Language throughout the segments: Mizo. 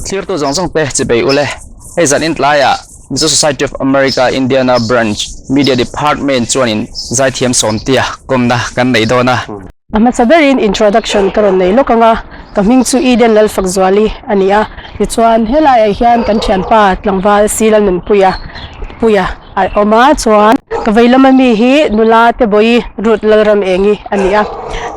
Thlirtu zawng zawng te chibei ule. Hei zan in tlaiah Mizo Society of America Indiana Branch Media Department chuanin zaithiam sawmtia kawmna kan nei dawn a. A hmasa berin introduction ka rawn nei lawk ang a, ka hming chu Eden Lalfakzuali a ni a, tichuan helaiah hian kan thianpa tlangval Si Lalnunpuia Puia a awm a, chuan ka vei lama mi hi nula Tebawi Ruth Lalramengi a ni a,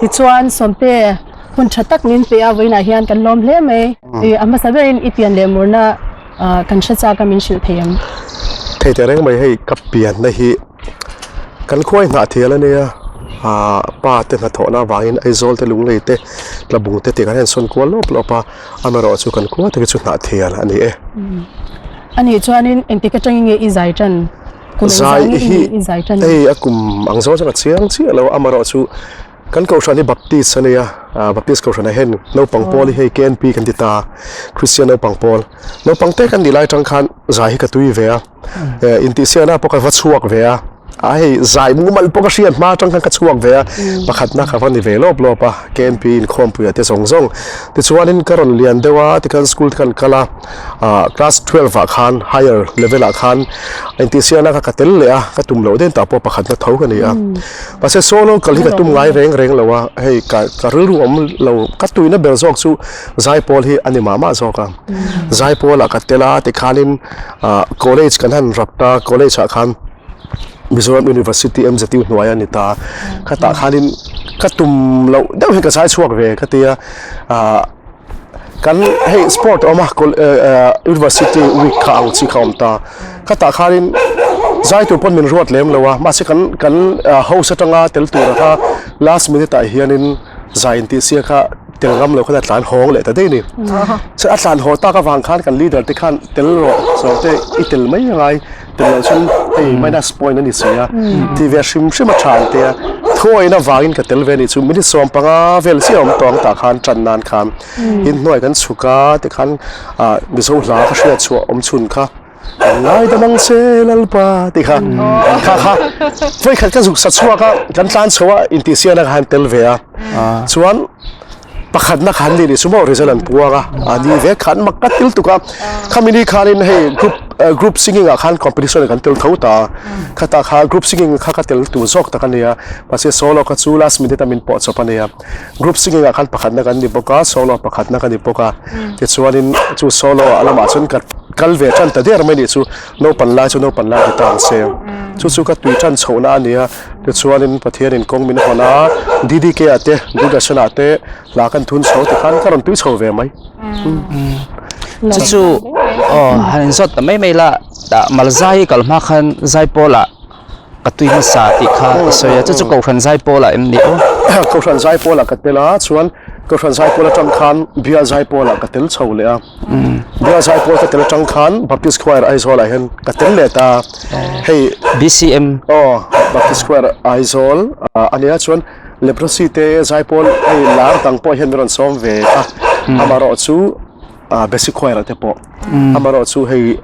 tichuan Sawmte hun tha tak min pe a, vawiinah hian kan lawm hle mai, a hmasa berin i pian leh murna kan hre chak a min hrilh thei ang. Thei teh reng mai hei ka pianna hi kan khuai hnah thial a nia ah pa te hnathawhna avangin Aizawl te Lunglei te Tlabung te tih kan han sawn kual lawp lawp a amaherawh chu kan khua te hi chu hnah thial a ni e. A nih chuanin engtik atangin nge i zai tan? Kum Zai engzah nge hi i zai tan? hei a kum ang zawng zawng a chiang chiah lo a amaherawh chu Kan kohhran hi Baptist a nia, Baptist kohhranah hian naupang pawl hi hei KNP kan ti ta, Christian naupang pawl. Naupang te kan nih lai atang khan zai hi ka tui ve a, intihsiakna pawh ka va chhuak ve a, a hei zai mumal pawh ka hriat hma atang khan ka chhuak ve a, pakhatna ka va ni ve lawp lawp a, KNP inkhawmpuiah te zawng zawng. Tichuanin ka rawn lian deuh a, tikhan school te kan kal a. ah class twelve ah khan higher level ah khan intihsiakna kha ka tel leh a ka tum loh den tah pawh pakhatna tho ka ni a mahse solo kal hi ka tum ngai reng reng lo a hei ka ka rilru awm lo ka tuina ber zawk chu zaipawl hi a ni mah mah zawk a zaipawl ah ka tel a tikhanin ah college kan han rap ta college ah khan Mizoram University M_Z_U hnuai a ni ta khatah khanin ka tum loh deuh hi ka zai chhuak ve ka tia ah. Kan hei sport a awm a university week kha ang chi kha a awm ta khatah khanin zai tur pawn min ruat lem lo a mahse kan kan house atanga tel tura kha last minute ah hianin zai intih sia kha tel ngam lo khan a tlan hawng leh ta daih a ni chuan a tlan haw tak avang khan kan leader te khan tel rawh zawng te i tel mai angai Tel loh chuan hei minus point a ni si a, tih ve hrim hrim a tha ang te a, thuawina avangin ka tel ve a nih chu minute 15 vel chiah a awm tawh ang tah khan tan nan khan inhnuai kan chhuk a tikhan ah Mizo hla ka hriat chhuah awm chhun kha Ngaidam ang che Lalpa tih kha kha kha vawikhat ka zuk sa chhuak a kan tlan chho a intihsiakna ka han tel ve a chuan Pakhatna khan ni nih chu maw result an puang a, a ni ve khan mak ka til tuk a, khami ni khanin hei group group singing ah khan competition kan tel tho ta a, khatah kha group singing kha ka tel tur zawk tak a nia, mahse solo kha chu last minute a min pawh chawp a nia, group singing ah khan pakhatna kan ni bawk a, solo pakhatna ka ni bawk a, tichuanin chu solo ah lamah chuan ka kal ve tan ta der mai nih chu, naupan lai chu naupan lai ti ta ang se, chu chu ka tui tan chhohna a nia. Tichuanin Pathianin kawng min hawn a, DDK ah te, Doordarshan ah te hla kan thun chho tikhan ka rawn tui chho ve mai. Chu chu aw han inzawt ta mai mai la, tah Malzai kal hma khan Zaipawl ah ka tui hmasa tih kha i sawi a, chu chu Kohhran Zaipawl ah em ni aw? Kohhran Zaipawl ah ka tel a, chuan Kohhran Zaipawl atang khan Bial Zaipawl ah ka tel chho leh a. Bial Zaipawl ka tel atang khan Baptist Choir Aizawl ah hian ka tel leh ta. Hei BCM. Aw Baptist Choir Aizawl a nia chuan Leprosy te Zaipawl hei lar dang pawh hian min rawn sawm ve a. Amaherawh chu Basic Choir ah te pawh. Amaherawh chu hei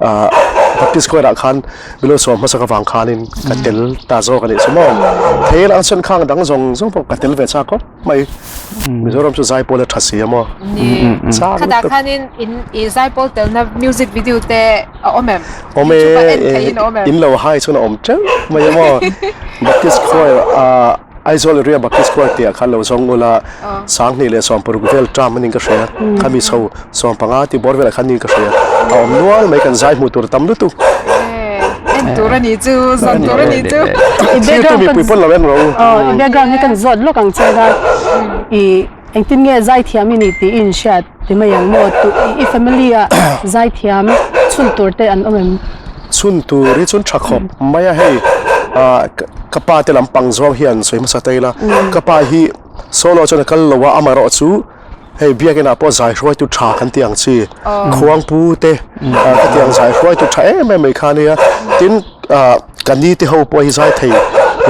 Baptist Choir ah khan min lo sawm hmasak avang khanin ka tel ta zawk a nih chu maw. Thei ang chuan khang dang zawng zawng pawh ka tel ve chak khawp. mai Mizoram chu zaipawl a tha si a maw chang khata khanin in i zaipawl telna music video te a awm em awm e in lo hai chuan a awm teuh mai a maw Baptist Choir a Aizawl area Baptist Choir tih ah khan lo zawng ula 2016 vel term anin ka hria khami chho 15 tih bawr velah khan niin ka hria a awm nual mai kan zai hmuh tur tam lutuk en tur a ni chu zawn tur a ni chu thil tu mipui pawn lo en ro i background hi kan zawt lawk ang che a i engtin nge zai thiam i ni tih i inhriat ti mai ang maw tu i family ah zai thiam chhun tur te an awm em chhun tur hi chuan tha khawp mai a hei ka pa te lampang zawng hian sawi hmasa ta ila ka pa hi solo chuan a kal lo a amaherawh chu Hei biakin ah pawh zai hruaitu tha kan tih ang chi khuangpu te ka tih ang zai hruaitu tha em em mai kha ania tin ah ka ni te ho pawh hi zai thei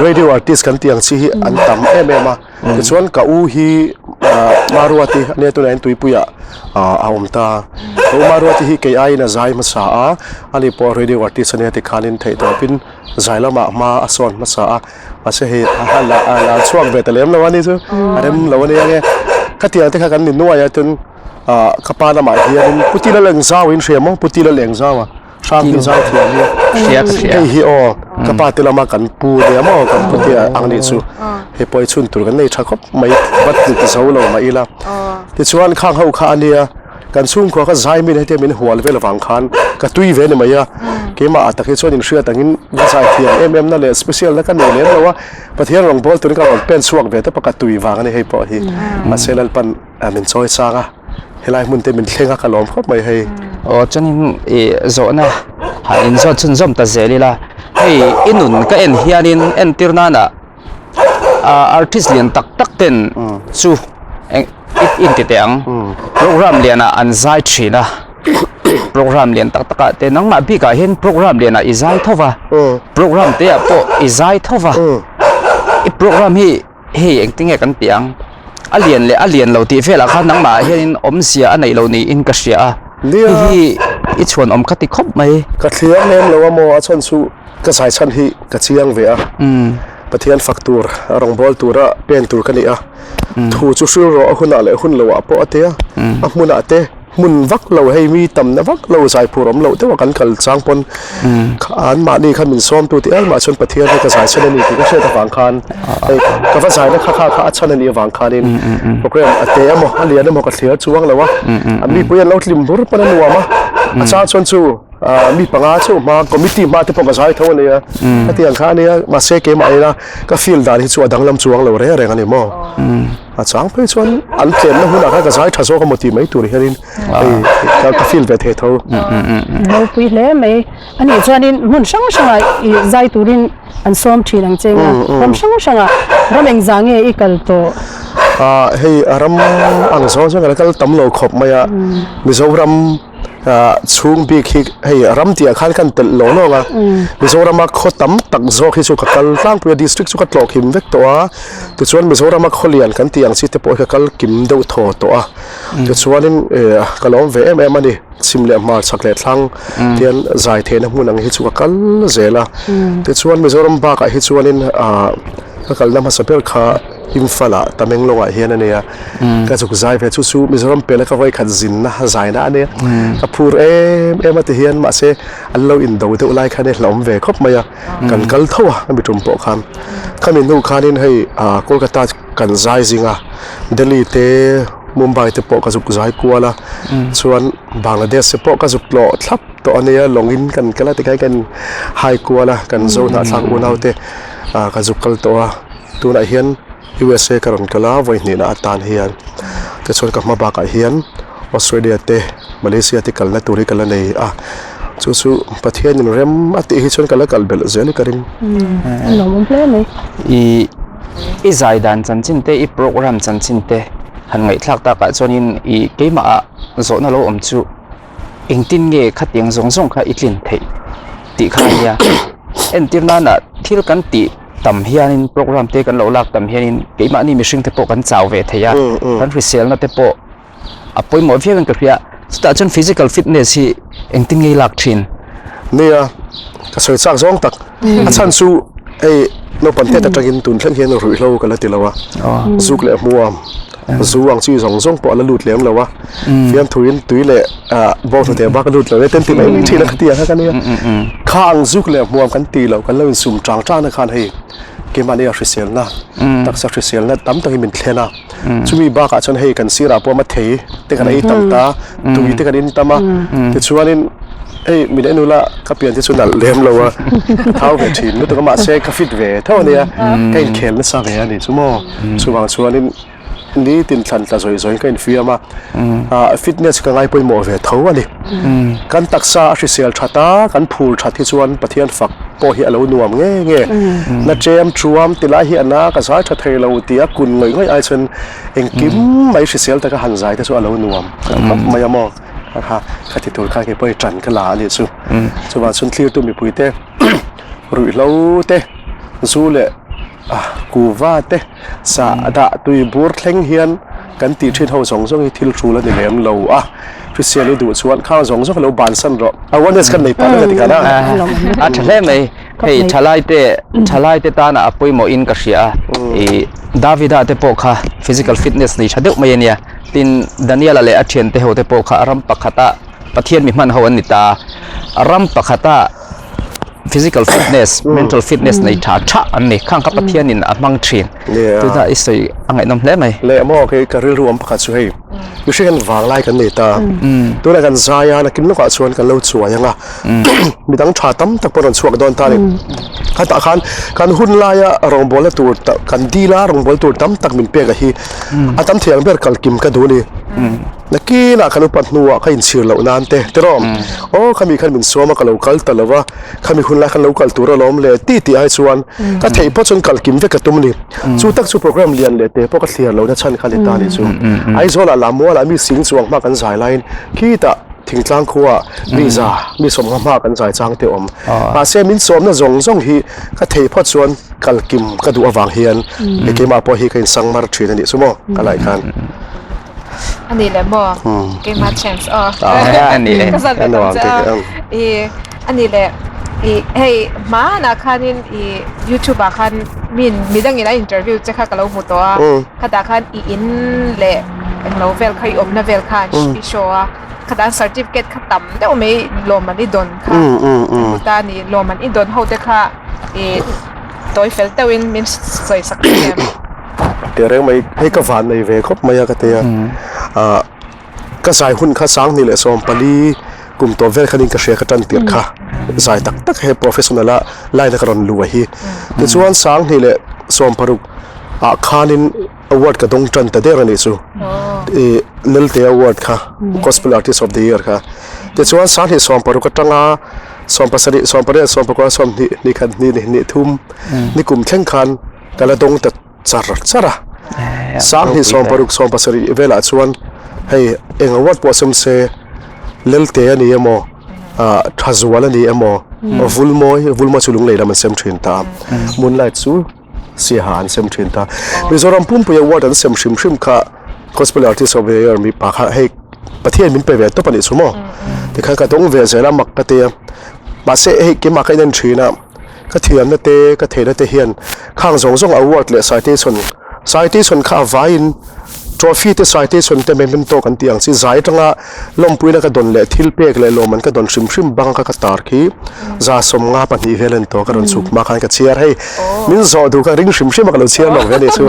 radio artist kan tih ang chi hi an tam em em a tichuan ka u hi ah Maruati ania tunah hian tuipuiah ah a awm ta ka u Maruati hi kei aiin a zai hmasa a ani pawh radio artist ania tikhanin theihtawpin zai lamah hma a sawn hmasa a. Mahse hei a la a la chhuak ve ta lem lo a ni chu a rem lo a nia nge khatiang te kha kan ni nuai a chuan Ah ka pa lamah hianin Pu Tila Lengzau in hria maw Pu Tila Lengzau a hrang hi zai thiam hi Hria ka hria. Hei hi aw ka pa te lama kan pu nia maw kan pu te ang nih chu hei pawh hi chhun tur kan nei tha khawp mai vat ni ti zo lo mah ila tichuan khang ho kha a nia kan chhungkhua kha zai min hetia min hual vel avang khan ka tui ve ni mai a keimah ah tak hi chuan inhriat angin va zai thiam em em na leh special na ka nei lem lo a Pathian rawn bawl turin ka rawn pen chhuak ve te pawh ka tui vang a ni hei pawh hi mahse Lalpan A min chawi chang a, helai hmun te min thleng a ka lawm khawp mai hei. Aw chuanin ih zawhna han inzawt chhunzawm ta zel ila, hei i nun ka en hianin entir nana ah artist lian tak tak ten chu eng i inti teh ang program lianah an zai thin a, program lian tak takah te nangmah bikah hian program lianah i zai tho va, program te ah pawh i zai tho va, i program hi. Hei engtinge kan tih ang? A lian leh a lian lo tih velah khan nangmah ah hianin awmzia a neih loh niin ka hria a. Nia. Hei hi i chhuan awm ka ti khawp mai. Ka thliar lem lo a maw a chhan chu ka zai chhan hi ka chiang ve a. Pathian fak tur a rawngbâwl tura pen tur ka ni a. Thu chu hril rawh a hunah leh hun loah pawh a tia. A hmunah te. Hmun vak lo hei mi tamna vak lo zai phur awm loh deuh a kan kal chang pawn an mahni kha min sawm tu tih engmah chuan Pathian hi ka zai chhan a ni tih ka hriat avang khan hei ka va zaina kha kha kha a chhan a nih avang khanin program a te emaw a lian emaw ka thlir chuang lo a a mipui an lo tlim bur pawn a nuam a a chang chuan chu mi panga chu hma committee hma te pawh ka zai tho a nia hetiang kha a nia mahse keimah ila ka feel dan hi chu a danglam chuang lo reng reng a ni maw. A chang phei chuan an tlemna hunah khan ka zai tha zawk emaw tih mai tur hianin hei ka feel ve thei tho. Ropui hle mai. Anih chuanin hmun hrang hrangah i zai turin an sawm thin ang che nga. Ram hrang hrangah ram engzah nge i kal tawh? Ah hei ram ang zawng zawng kan kal tam lo khawp mai a. Mizoram chhung bik hi hei ram tih ah khan kan telh lo lawng a Mizorama khaw tam tak zawk hi chu ka kal tlangpui a district chu ka tlawh kim vek tawh a tichuan Mizorama khaw lian kan tih ang chi te pawh hi ka kal kim deuh thaw tawh a tichuanin eh ka lawm ve em em a ni chhim leh hmar chhak leh thlang tian zai theihna hmun ang hi chu ka kal zel a tichuan Mizoram bakah hi chuanin ah ka kalna hmasa ber kha. Imphal-ah Tamenglong-ah hian a nia. Ka zuk zai ve chu chu Mizoram pela ka vawikhat zinna zaina a nia. Ka phur em em a ti hian mahse an lo indo deuh lai khan i hlauhawm ve khawp mai a. Kan kal tho a mi tum pawh khan. Khami hnu khanin hei Kolkata kan zai zing a, Delhi te Mumbai te pawh ka zuk zai kual a. Chuan Bangladesh te pawh ka zuk tlawh thlap tawh a nia lawngin kan kal a tikhian kan hai kual a kan zo hnahthlak unau te ka zuk kal tawh a. Tunah hian USA ka rawn kal a, vawi hnihna atan hian tichuan ka hma bakah hian Australia te Malaysia te kalna tur hi ka la nei a, chu chu Pathianin rem a tih hi chuan ka la kal belh zel i ka ring. A lawmawm hle mai. I i zai dan chanchin te i program chanchin te han ngaihthlak takah chuanin i keimah ah zawhna lo awm chu engtin nge khatiang zawng zawng kha i tlin theih tih kha a nia. Entir nana thil kan tih tam hianin program te kan lo lak tam hianin keimahni mihring te pawh kan chau ve thei a kan hriselna te pawh a pawimawh viau in ka hria chutah chuan physical fitness hi engtin nge i lak thin? Nia ka sawi chak zawng tak a chhan chu hei naupang htet atangin tun thleng hian ruihhlo ka la ti lo a zuk leh hmuam zu ang chi zawng zawng pawh a la lut lem lo a fiamthuin tui leh bawnghnute bak a lut lo e ten ti mai mai thin a ka ti ang kha ka nia kha ang zuk leh hmuam kan ti lo kan lo insum chang chang na khan hei keimahni a hriselna taksa hriselna tam takin min thlen a chumi bakah chuan hei kan sirah pawh a thei te kan ei tam ta tui te kan in tam a tichuanin hei min en ula ka pian te chu nalh lem lo a ka thau ve thin lutuk a mahse ka fit ve tho a nia ka inkhel nasa ve a ni chu maw chuvang chuanin Nitin thlan tla zawih zawih in ka infiam a, ah fitness ka ngai pawimawh ve tho a ni. Kan taksa a hrisel that a, kan phur that hi chuan Pathian fak pawh hi a lo nuam nge nge. Na tlem thuam ti lai hi a na ka zai tha thei lo tih a kun ngawih ngawih ai chuan engkim mai hrisel taka han zai te chu a lo nuam khawp mai a maw. Kha kha ti tur khan kei pawh i tan ka la a nih chu. Chuvang chuan thlirtu mipuite ruihhlo te zu leh kuva te Sa dah tui bur thleng hian kan tih thin ho zawng zawng hi thil tul a ni lem lo a, hrisel i duh chuan khang zawng zawng hi lo bansan rawh. Awareness kan nei pah vek a ti khan a. A tha hle mai. Hei thalai te thalai te tana a pawimawh in ka hria a. I Davida te pawh kha physical fitness nei tha deuh mai a nia. Tin, Daniela leh a thiante ho te pawh kha ram pakhata Pathian mi hman ho an ni ta. Ram pakhata physical fitness, mental fitness nei tha tha an ni. Khang kha Pathianin a hmang thin. Tuna i sawi a ngaihnawm hle mai. Leh maw kei ka rilru awm pakhat chu hei mihring hian vanglai kan nei ta. Tunah kan zai a nakin lawkah chuan kan lo chuai ang a. Midang tha tam tak pawh rawn chhuak dawn ta a ni. Khatah khan kan hun laia rawngbawlna tur kan dila rawngbawlna tur tam tak min pek a hi a tam thei ang ber kal kim ka duh a ni. Nakinah kan upat hnuah ka inchhir loh nan te tiraw aw khami khan min sawm a ka lo kal ta lo va khami hun lai khan lo kal tur alawm le ti tih ai chuan ka theih pawh chuan kal kim vek ka tum a ni. Chu tak chu program lian leh te pawh ka thliar lohna chhan kha a ni ta a nih chu. Aizawlah Lammualah mi sing chuang hma kan zai laiin khitah Thingtlang khua mi za, mi sawmnga hma kan zai chang te awm. Mahse min sawmna zawng zawng hi ka thei phawt chuan kal kim ka duh avang hian hei keimah pawh hi ka insang mar thin a nih chu maw ka laih khan. A ni leh maw? Keimah chance aw. A ni e. Ka zat ve tam che a. I a ni leh i hei hmanah khanin i youtube ah khan min midangin a interview che kha ka lo hmu tawh a. Khatah khan i in leh englo vel kha i awmna vel kha i show a. Khatah certificate kha tam deuh mai lawmman i dawn kha hmu ta a ni. Lawmman i dawn ho te kha i tawi fel deuhin min sawi sak thei em? Teh reng mai, hei ka van nei ve khawp mai a ka ti a. Ah ka zai hun kha 20 leh 14 kum tawp vel khanin ka hria ka tan tirh kha zai tak tak he professional a line a ka rawn luh a hi. Tichuan 20 leh 16 ah khanin Award ka dawng tan ta der a nih chu. I Lelte Award kha Gospel Artist of the Year kha. Tichuan 20 16 atanga 17 18 19 20 ni khat ni ni thum ni kum thleng khan ka la dawng ta char char a. 20 16 17 velah chuan hei eng award pawh sem se Lelte a ni emaw Thazual a ni emaw Vulmawi Vulmawi chu Lunglei lam an sem thin ta. Moonlight chu Siaha an sem thin ta. Mizoram pumpui award an sem hrim hrim kha Gospel Artist of the Year mipa kha hei Pathian min pe ve tawp a nih chu maw. Tikhan ka dawng ve zel a mak ka ti a. Mahse hei keimah ka inen thin a, ka thiamna te ka theihna te hian khang zawng zawng award leh citation citation kha a vaiin Trophy te citation te memento kan tih ang chi zai atanga lawmpuina ka dawn leh thil pek leh lawmman ka dawn hrim hrim bang kha ka tar khi 72 vel a ni tawh ka rawn chhuk hma khan ka chhiar hei min zawh duh kha ring hrim hrim a ka lo chhiar lo ve a ni chu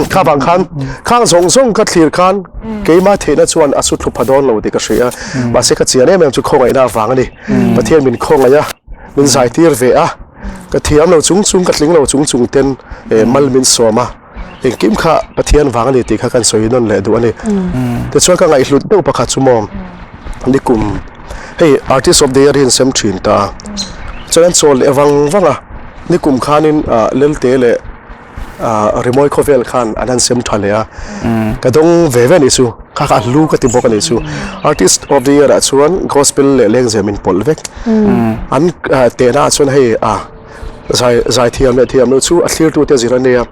kha vang khan khang zawng zawng ka thlir khan keimah theihna chuan a su thlu pha dawn lo tih ka hria mahse ka chian em em chu khawngaihna avang a ni Pathian min khawngaih a min zai tir ve a ka thiam lo chung chung ka tling lo chung chung ten mal min sawm a. Engkim kha Pathian vang a ni tih kha kan sawi nawn leh duh a ni. Tichuan ka ngaihhlut deuh pakhat chu maw nikum hei Artist of the Year hi an sem thin ta a, chuan an chawl leh vang vang a, nikum khanin Lelte leh Rimawi khawvel khan an han sem tha leh a, ka dawng ve ve a nih chu, kha kha a hlu ka ti bawk a nih chu. Artist of the Year ah chuan Gospel leh Lengzem in pawlh vek an tehna ah chuan hei a. Zai zai thiam leh thiam loh chu a thlirtute zir a nia.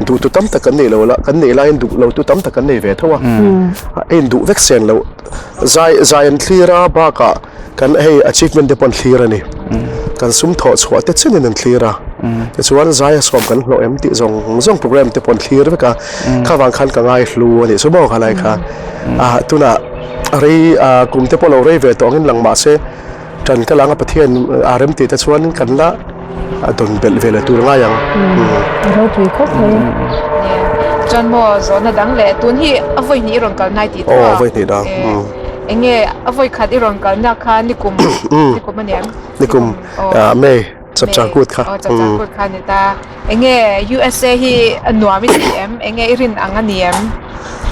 Duhtu tam tak kan neih lo la, kan neih laiin duh lotu tam tak kan nei ve tho a. A induh vek sen loh. Zai zai an thlir a bakah kan hei achievement te pawh an thlir a ni. Kan sum thawh chhuah te chenin an thlir a. Tichuan zai a sawm kan hlawh em tih zawng zawng program te pawh an thlir vek a. Kha vang khan ka ngai hlu a nih chu maw khalai kha. A tunah rei kum te pawh lo rei ve tawh angin lang mahse. Ṭan ka langa Pathian a rem tih te chuan kan la dawn belh ve leh tur ngai ang. A ropui khawp mai. Chuan maw zawhna dang leh tun hi a vawi hnih i rawn kal nai tih tawh a. Aw vawi hnih dang. Eng nge a vawi khat i rawn kalna kha nikum nikum a ni em? Nikum May chapchar kut kha. Aw chapchar kut kha a ni ta. Enge USA hi a nuam i ti em? Enge i rin ang a ni em?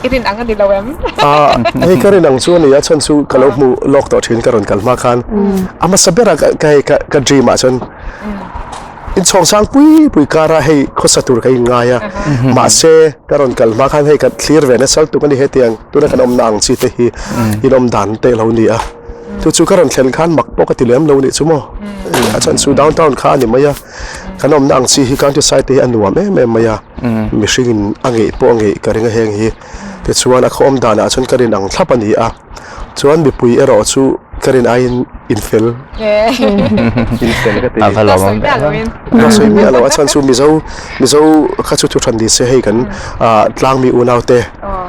I rin ang a ni lo em? Ah, hei ka rin ang chu a ni a, chhan chu ka lo hmu lawk tawh thin ka rawn kal hma khan. A hmasa bera ka ka hei ka ka dream ah chuan inchhawng sang pui pui kara hei khawsa tur ka inngai a. Mahse ka rawn kal hma khan hei ka thlir ve nasa lutuk a ni hetiang tuna kan awmna ang chi te hi inawm dan te lo ni a. Chu chu ka rawn thlen khan mak pawh ka ti lem lo a nih chu maw. A chhan chu downtown kha a ni mai a. Kan awmna ang chi hi countryside te hi a nuam em em mai a, mihring in a ngeih pawh a ngeih ka ring a heng hi. Tichuan a khaw awm danah chuan ka rin ang thlap a ni a, chuan mipui erawh chu ka rin aiin in fel in fel ka ti. A va lawm awm ve. Ka sawi miah lo a chhan chu Mizo Mizo kha chu thu than ni se hei kan tlangmi unau te.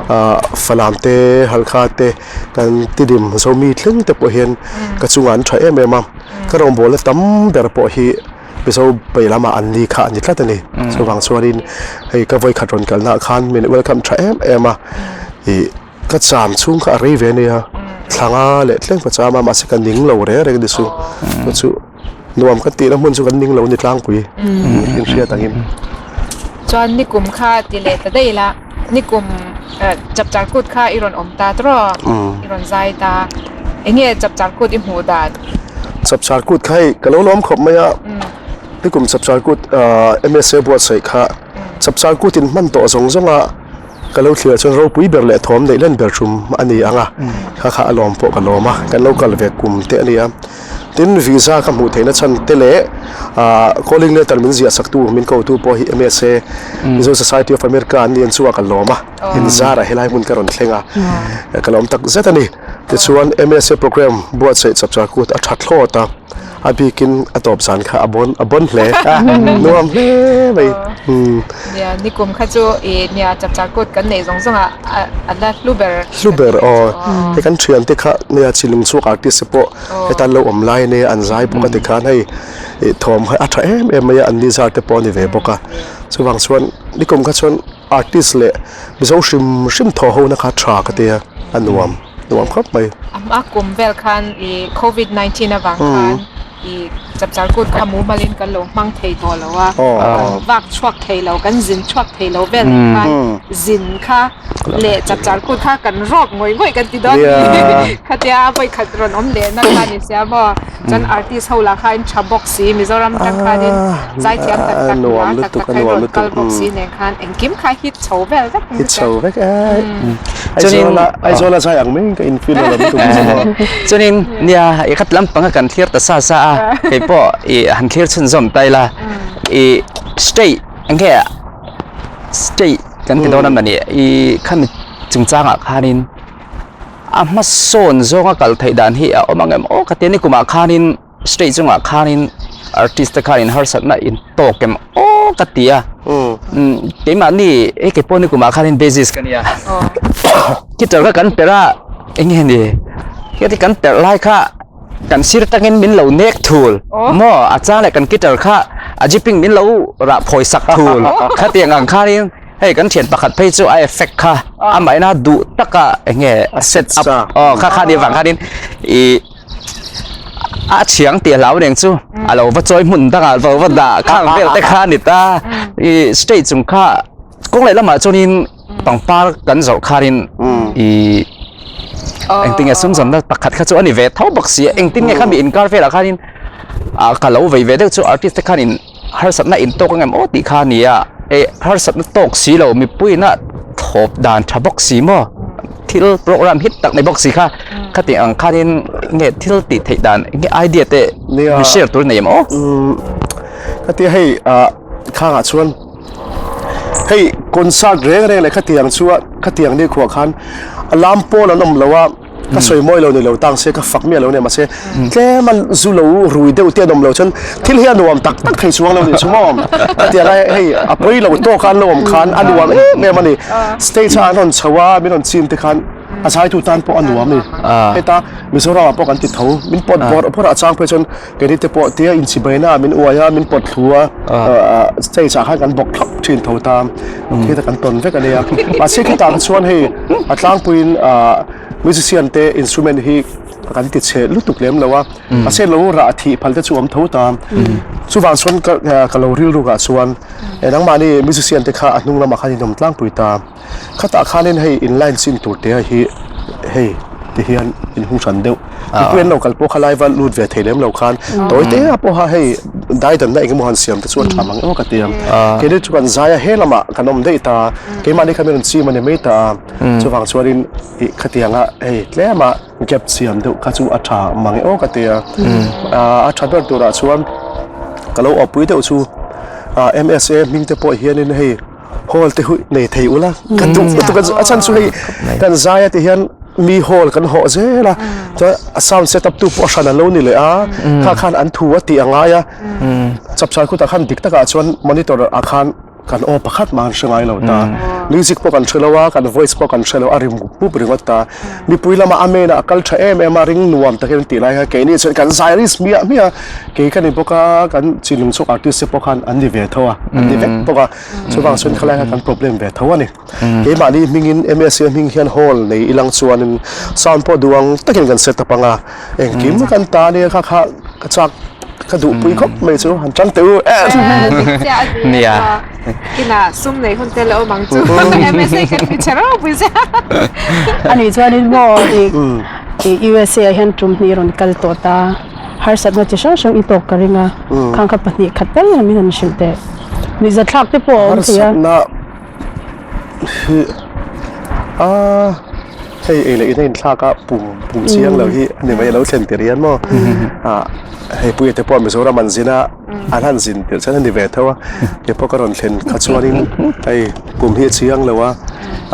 Ah Falam te Halkha te kan Tidim Zomi thleng te pawh hian ka chungah an tha em em a ka rawngbawlna tam ber pawh hi Mizo bei lamah an ni kha a ni tlat a ni. Chuvang chuanin hei ka vawikhat rawn kalnaah khan min welcome tha em em a ih ka cham chhung kha a rei ve ania thlanga leh tlem ka cham a mahse ka ning lo reng reng a ni chu chu chu nuam ka tihna hmun chu kan ning lo a ni tlangpui inhriat angin. Chuan nikum kha ti leh ta daih ila nikum chapchar kut kha i rawn awm ta tawh i rawn zai ta eng nge chapchar kut i hmuh dan? Chapchar kut kha hei ka lo lawm khawp mai a nikum chapchar kut MSA buatsaih kha chapchar kut in hman tawh zawng zawng a ka lo thlir chuan ropui ber leh thawm neih len ber tum a ni ang a kha kha a lawm pawh ka lawm a kan lo kal ve kum te a ni a tin visa ka hmuh theihna chhan te leh ah calling letter min ziah sak tu min ko tu pawh hi M_S_A Mizo Society of America an ni ang chu a ka lawm a inzarah helai hmun ka rawn thleng a ka lawm tak zet a ni tichuan M_S_A programme buatsaih chap char kut a tha thlawt a a bikin a tawp zan kha a bawn a bawn hle nuam hle mai umm. Nia nikum kha chu ih nia chapchar kut kan neih zawng zawng ah a la hlu ber. Hlu ber aw hei kan thiante kha nia chilung chhuak artist te pawh heta an lo awm lai ania an zai bawk a tikhan hei ih thawm kha a tha em em mai a an ni zar te pawh a ni ve bawk a chuvang chuan nikum kha chuan artist leh Mizo hrim hrim thaw ho na kha tha ka tia a nuam nuam khawp mai. A hma kum vel khan ih covid 19 avang khan ih chapchar kut kha mumalin kan lo hmang thei tawh lo a, kan vak chhuak thei lo, kan zin chhuak thei lo vel khan zin kha leh chapchar kut kha kan rawp ngawih ngawih kan ti dawn a ni. Khatia vawikhat rawn awm leh na kha ni sia maw. Chuan artist ho lah kha in tha bawk si Mizoram tang khanin zaithiam tak tak lar tak tak kha in rawn kal bawk si nen khan engkim kha hit chho vel vek hit chho vek e Aizawla Aizawla zai ang mai ka in feel lo lam tum chu maw chuanin nia i khat lampanga kan thlir ta sa sa a kei pawh i han thlir chhunzawm ta ila i state eng nge state kan ti dawn a mawni i khami chungchangah khanin A hmasawn zawnga kal theih dan hi a awm ang em aw ka ti a ni kumah khanin stage chungah khanin artist te khan in harsatna in tawk em aw ka ti a umm keimahni hei kei pawh ni kumah khanin basis ka nia guitar kha kan perh a eng nge ni heti kan perh lai kha kan sir tangin min lo nek thul maw a chang leh kan guitar kha a jiping min lo rah phawi sak thul khatiang ang khanin. Hei kan thian pakhat phei chu a effect kha amah ina duh taka eng nge a set up aw kha kha ni vang khanin ih a thiang tih a hlau reng chu a lo va chawi hmun dangah lo va dah khang vel te kha a ni ta ih stage chung kha kawng leh lamah chuanin pangpar kan zawrh khanin ih engtin nge sumzamna pakhat kha chu a ni ve tho bawk si a engtin nge khami inkar velah khanin ah ka lo vei ve deuh chu artist te khanin. Harsatna in tawk ang em aw tih kha a ni a, eh harsatna tawk si lo mipuiin a thlawp dan tha bawk si maw thil program hit tak nei bawk si kha khati ang khanin nge thil tih theih dan nge idea te min share tur nei em aw? Khatia hei ah khangah chuan hei concert reng reng leh khatiang chu a khatiang ni khuah khan a lam pawl an awm lo a. Ka sawi mawi lo ni lo tang se ka fak miah lo nia mahse tlem a zu lo rui deuh te an awm lo chuan thil hi a nuam tak tak thei chuang lo nih chu maw hetiang a hei a pawi lo tawk a an lo awm khan a nuam em em a ni stage a an rawn chho a min rawn chim te khan a zaitu tan pawh a nuam a ni heta Mizoram ah pawh kan ti tho min pawt bawrh bawrh a chang phei chuan keini te pawh tia inchibai na ah min uai a min pawt thlu a stage ah khan kan bawk thlap thin tho ta khi ta kan tawn vek a nia mahse khitah chuan hei a tlangpuiin ah Musician te instrument hi kan ti chhe lutuk lem lo a, mahse lo rah thih phal te chu awm tho ta. Chuvang chuan ka ka lo rilruk ah chuan nangmahni musician te kha a hnung lamah khan in awm tlangpui ta. Khatah khanin hei in line chin tur te hi hei ti hian in hung hran deuh. Mipui an lo kal pawh kha lai va lut ve thei lem lo khan tawi te ah pawha hei daidanna eng emaw han siam te chu a tha mang emaw ka ti a. Keini chu kan zai a he lamah kan awm daih ta, keimahni kha min rawn chim a ni mai ta a. Chuvang chuanin ih khatianga hei tlema gap siam deuh kha chu a tha mang e aw ka ti a. A tha ber turah chuan ka lo awpui deuh chu MSA hming te pawh hianin hei hall te hu nei thei ula ka duh lutuk a chhan chu hei kan zai a ti hian mi hall kan hawh zel a chuan a sound set up tu pawh a hran an lo ni leh a kha khan an thu a tih a ngai a chapchar khutah khan dik takah chuan monitor ah khan. Kan aw pakhat mah an hre ngai lo ta. Music pawh kan hre lo a, kan voice pawh kan hre lo, a ri mup mup ringawt ta. Mipui lama amen a kal tha em em a, ring nuam takin an tih lai khan keini chuan kan zai risk hmiah hmiah a, kei ka ni bawk a, kan chinlung chhuak artist te pawh khan an ni ve tho a, an ni vek bawk a. Chuvang chuan khalai kha kan problem ve tho a ni. Keimahni hmingin MSA hming hian hall nei ilang chuanin sound pawh duang takin kan set up ang a, engkim kan ta nia kha kha ka chak ka duhpui khawp mai chu han tang teh u eh. Nia. Kinah sum nei hun te la awm ang chu MSA kan ti che ropui sia. Ani chuanin maw i USA ah hian tum hnih rawn kal tawh ta harsatna chi hrang hrang i tawk ka ring a khang kha pahnih khat tal min han hrilh teh. Nuihzathlak te pawh a awm thei a. Harsatna hi a hei ei leh in a inthlak a pum pum chiang lo hi a ni mai a lo thlen tir hian maw ah hei puia te pawh Mizoram an zin a an han zin tirh chuan a ni ve tho a keipawh ka rawn thlen kha chuanin hei pum hi a chiang lo a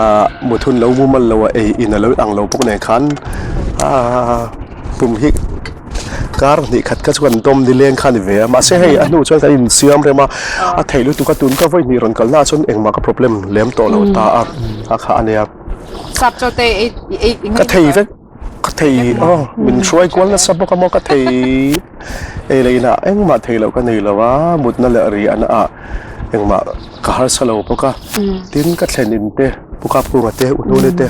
ah mut hun lo mumal lo a ei in a lo ang lo bawk nen khan ah pum hi. Kar hnih khat kha chu kan dawm nileng kha a ni ve a, mahse hei a hnu chuan kan insiam rem a, a theih lutuk a, tun ka vawi hnih rawn kalna ah chuan engmah ka problem lem tawh lo ta a, kha kha a nia. Sap chaw te ei ei i Ka thei vek, ka thei aw min hruai kual nasa bawk a maw ka thei ei leh inah engmah thei loh ka nei lo a, mutna leh riahna ah engmah ka harsa lo bawk a, tin ka thlen in te Pu Kapkunga te U Hnuni te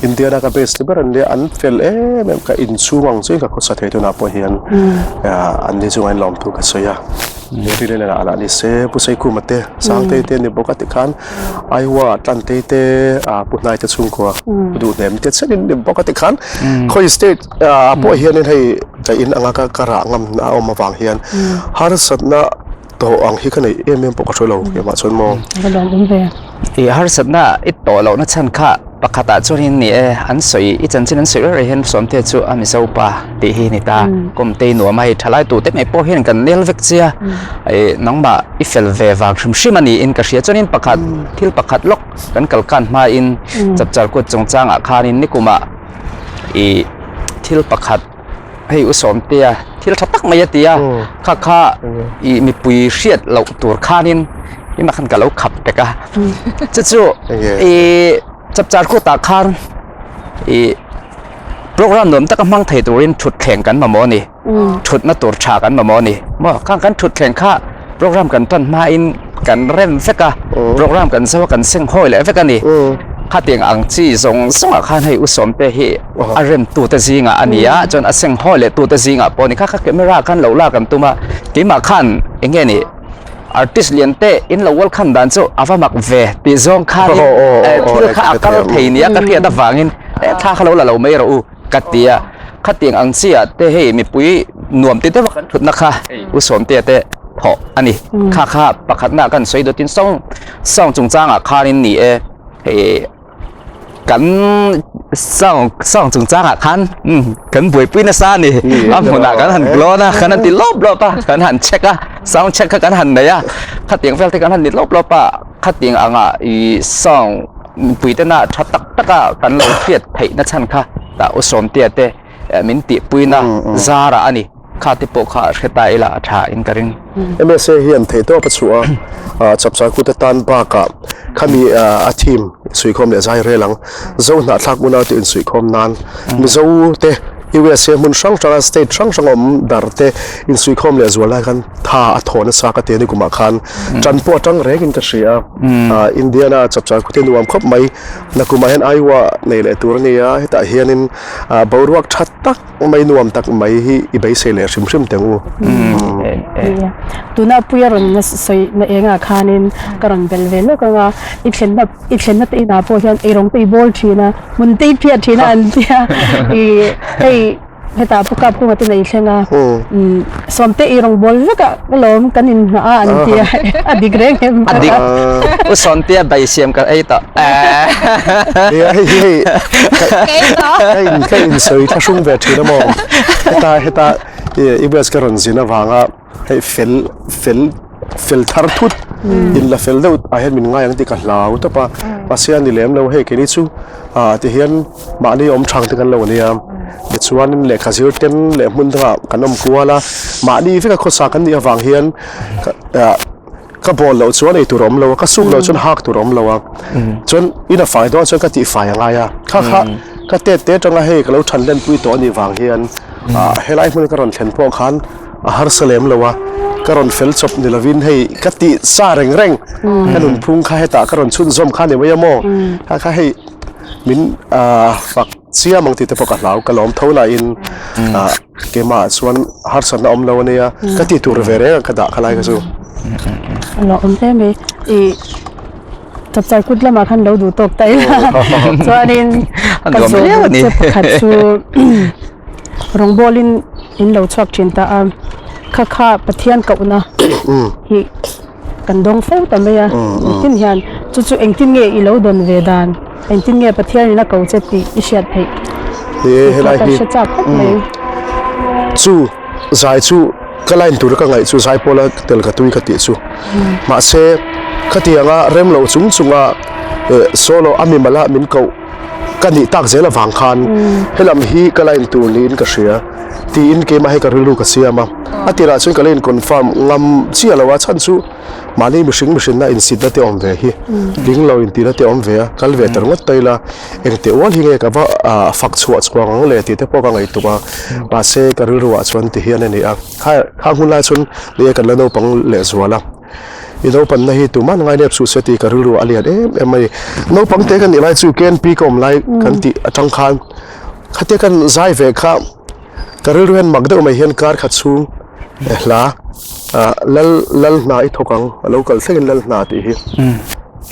Indiana ka base ni ber an nia an fel em em ka inchhung ang chiin ka khawsa thei tunah pawh hian an ni chungah in lawmthu ka sawi a Mary Lena lah lah ni se Pu Saikhuma te Sangtei te ni bawk a tikhan Iowa Tlantei te Pu Hnai te chhungkua Pu Duhnem te chenin ni bawk a tikhan khawi state ah pawh hianin hei ka in anga ka rah ngam a awm avang hian harsatna Tawh ang hi ka neih em em pawh ka hre lo keimah chuan maw. Ka lawm awm ve. I harsatna i tawh lohna chhan kha pakhatah chuanin ni e, an sawi i chanchin an sawi reng reng hian Sawmte chu a Mizo pa tih hi ni ta. Kawmtei nuam a hei thalai tute mai pawh hian kan nel vek che a, ih nangmah i fel ve vang hrim hrim a niin ka hria. Chuanin pakhat thil pakhat lawk kan kal kan hmain chapchar kut chungchangah khanin nikumah ih thil pakhat hei u Sawmtea thil tha tak mai a ti a kha kha ih mipui hriat loh tur khanin keimah khan ka lo khap pek a chu chu ih chapchar kutah khan ih program nuam taka hmang thei turin thutthleng kan mamawh a ni thutna tur tha kan mamawh a ni maw khang kan thutthleng kha program kan tan hmain kan rem vek a program kan zo a kan seng hawi leh vek a ni khatiang ang chi zawng zawngah khan hei u Sawmte hi a rem tute zingah a ni a chuan a seng hawi leh tute zingah pawh a ni kha kha camera khan lo lak an tum a keimah khan eng nge ni artist lian te in lo welcome dan chu a va mak ve tih zawng khanin thil kha a kal thei nia ka hriat avangin thla kha lo la lo mai rawh u. Ka ti a, khatiang ang chiah te hei mipui nuam ti deuh a kan thutna kha U Sawmtea te thawh a ni. Kha kha pakhatna kan sawi dawtin sawng sawng chungchangah khanin ni e hei kan sawng sawng chungchangah khan kan buaipui nasa a ni. A hmunah kan han glawn a, kan han ti lawp lawp a, kan han check a, sound check kha kan han nei a, khatiang vel te kan han ni lawp lawp a, khatiang angah ih sawng mipui tena tha tak taka kan lo hriat theih na chhan kha tah u Sawmtea te min tihpuina zarah a ni kha te pawh kha hre ta ila a tha in ka ring. MSA hian theihtawp a chhuah a, chapchar kut atan bakah khami a theme insuihkhawm leh zai rel ang. Zo hnahthlak unaute insuihkhawm nan Mizo te USA hmun hrang hranga state hrang hrang awm dar te insuihkhawm leh zual lai khan tha a thaw nasa ka ti a ni kumah khan tan pawh atang rengin ka hria a Indiana chapchar khute nuam khawp mai nakumah hian Iowa nei leh tur a ni a hetah hianin boruak tha tak mai nuam tak mai hi i beisei leh hrim hrim teng u. Tuna Puia rawn na sawi na engah khanin ka rawn bel ve lawk ang a i thlenna i thlenna te inah pawh hian eirawng te i bawl thin a hmun te i phiat thin a an tia i hei hetah pu kap kunga te nei thleng a sawmte eirawng bawl vek a alawm kan in nghah a an tia a dik reng em a dik u sawmtea bai siam ka ei tawh nia hei hi hei ka in ka in sawi thlahrung ve thin a maw heta heta i US ka rawn zin avanga Hei fel fel fel thar thut in la fel deuh ah hian min ngai ang tih ka hlau tawp a mahse a ni lem lo hei keini chu ah ti hian mahni awm thang te kan lo ania tichuanin lehkha zir ten leh hmun dangah kan awm kual a mahni veka khawsa kan nih avang hian ah. Ka bawl loh chuan ei tur a awm lo a, ka suk loh chuan hak tur a awm lo a, chuan in a fai dawn chuan ka tih fai a ngai a, kha kha ka tet te atanga hei ka lo than len pui tawh a nih vang hian ah helai hmun ka rawn thlen pawh khan a harsa lem lo a, ka rawn fel chawp ni lovin hei ka tih sa reng reng ka nunphung kha hetah ka rawn chhunzawm kha ni mai a maw, kha kha hei min ah fak chiam ang tih te pawh ka hlau ka lawm tho lahin ah. Keimah chuan harsatna awm lo ania ka ti tur ve reng a ka dah kha lai kha chu. A lo awm hle mai. I chapchar kut lamah khan lo duh tawk ta ila chuanin ka zawh che pakhat chu rawngbawlin in lo chhuak thin ta a kha kha Pathian kohna hi kan dawng fo ta mai a engtin hian chu chu engtin nge i lo dawn ve dan engtin nge Pathian in a ko che tih i hriat theih ni e helai hi hre chak khawp mai chu zai chu ka line tur ka ngaih chu zai pawla tel ka tui ka tih chu mahse khatianga rem lo chung chunga solo a mimala min koh ka nih tak zel avang khan helam hi ka line tur niin ka hria tiin keimah hi ka rilru ka siam a a tirah chuan ka la in confirm ngam chiah lo a chhan chu mahni mihring mihrinna insitna te awm ve hi ding lo intihna te awm ve a kal ve ta ringawt ta ila engteh ual hi nge ka va ah fak chhuah chhuang ang le tih te pawh ka ngaihtuah a mahse ka rilru ah chuan ti hian a ni a kha khang hun lai chuan leh kan la naupang lehzual a. I naupanna hi tuman ngai nep suh se tih ka rilru a lian em em mai. Naupang te kan nih lai chu KNP ka awm lai kan tih atang khan khatia kan zai ve kha ka rilru hian mak deuh mai hian kar khat chhung hla ah lal lal hna i thawk ang a lo kal thlengin lal hna tih hi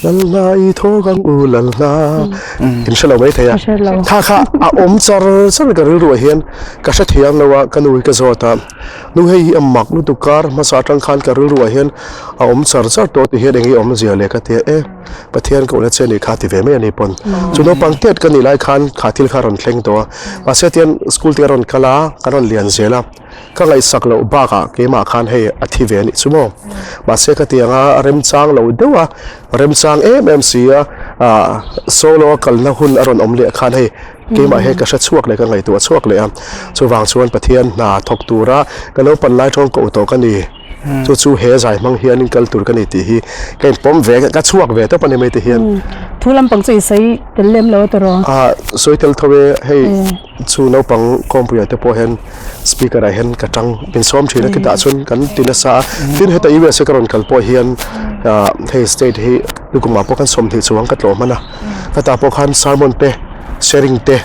lal hna i thawk ang u lal hna in hre lo mai thei a kha kha a awm char char ka rilru ah hian ka hrethiam lo a ka nu hi ka zawt a. Nu hei hi a mak lutuk kar hmasa atang khan ka rilru ah hian a awm char char tawh tih hian eng nge awmzia le ka ti a e Pathian ka ula che anih kha ti ve mai ani pawn chu naupang tet ka nih lai khan kha thil kha a rawn thleng tawh a mahse tian school te a rawn kal a ka rawn lian zel a ka ngaihsak loh bakah keimah khan hei a thi ve anih chu maw mahse ka ti ang a remchang lo deuh a remchang em em si a ah solo a kalna hun a rawn awm leh khan hei. Keimah hian ka hre chhuak leh ka ngaihtuah chhuak leh a, chuvang chuan Pathian hna thawk tura ka lo pan lai tawng koh tawh ka ni. Chu chu he zai hmang hianin kal tur ka ni tih hi ka inpawm ve, ka chhuak ve tawp a ni mai ti hian. Thu lampang chu i sawi tel lem lo a tawrh aw? Sawi tel tho e, hei chu naupang khawmpuiah te pawh hian speaker ah hian ka tang insawm thin a, khitah chuan kan ti nasa a, tin heta USA ka rawn kal pawh hian hei state hi lukumah pawh khan 20 chuang ka tlawh hman a. Ka pawh khan sermon te sharing te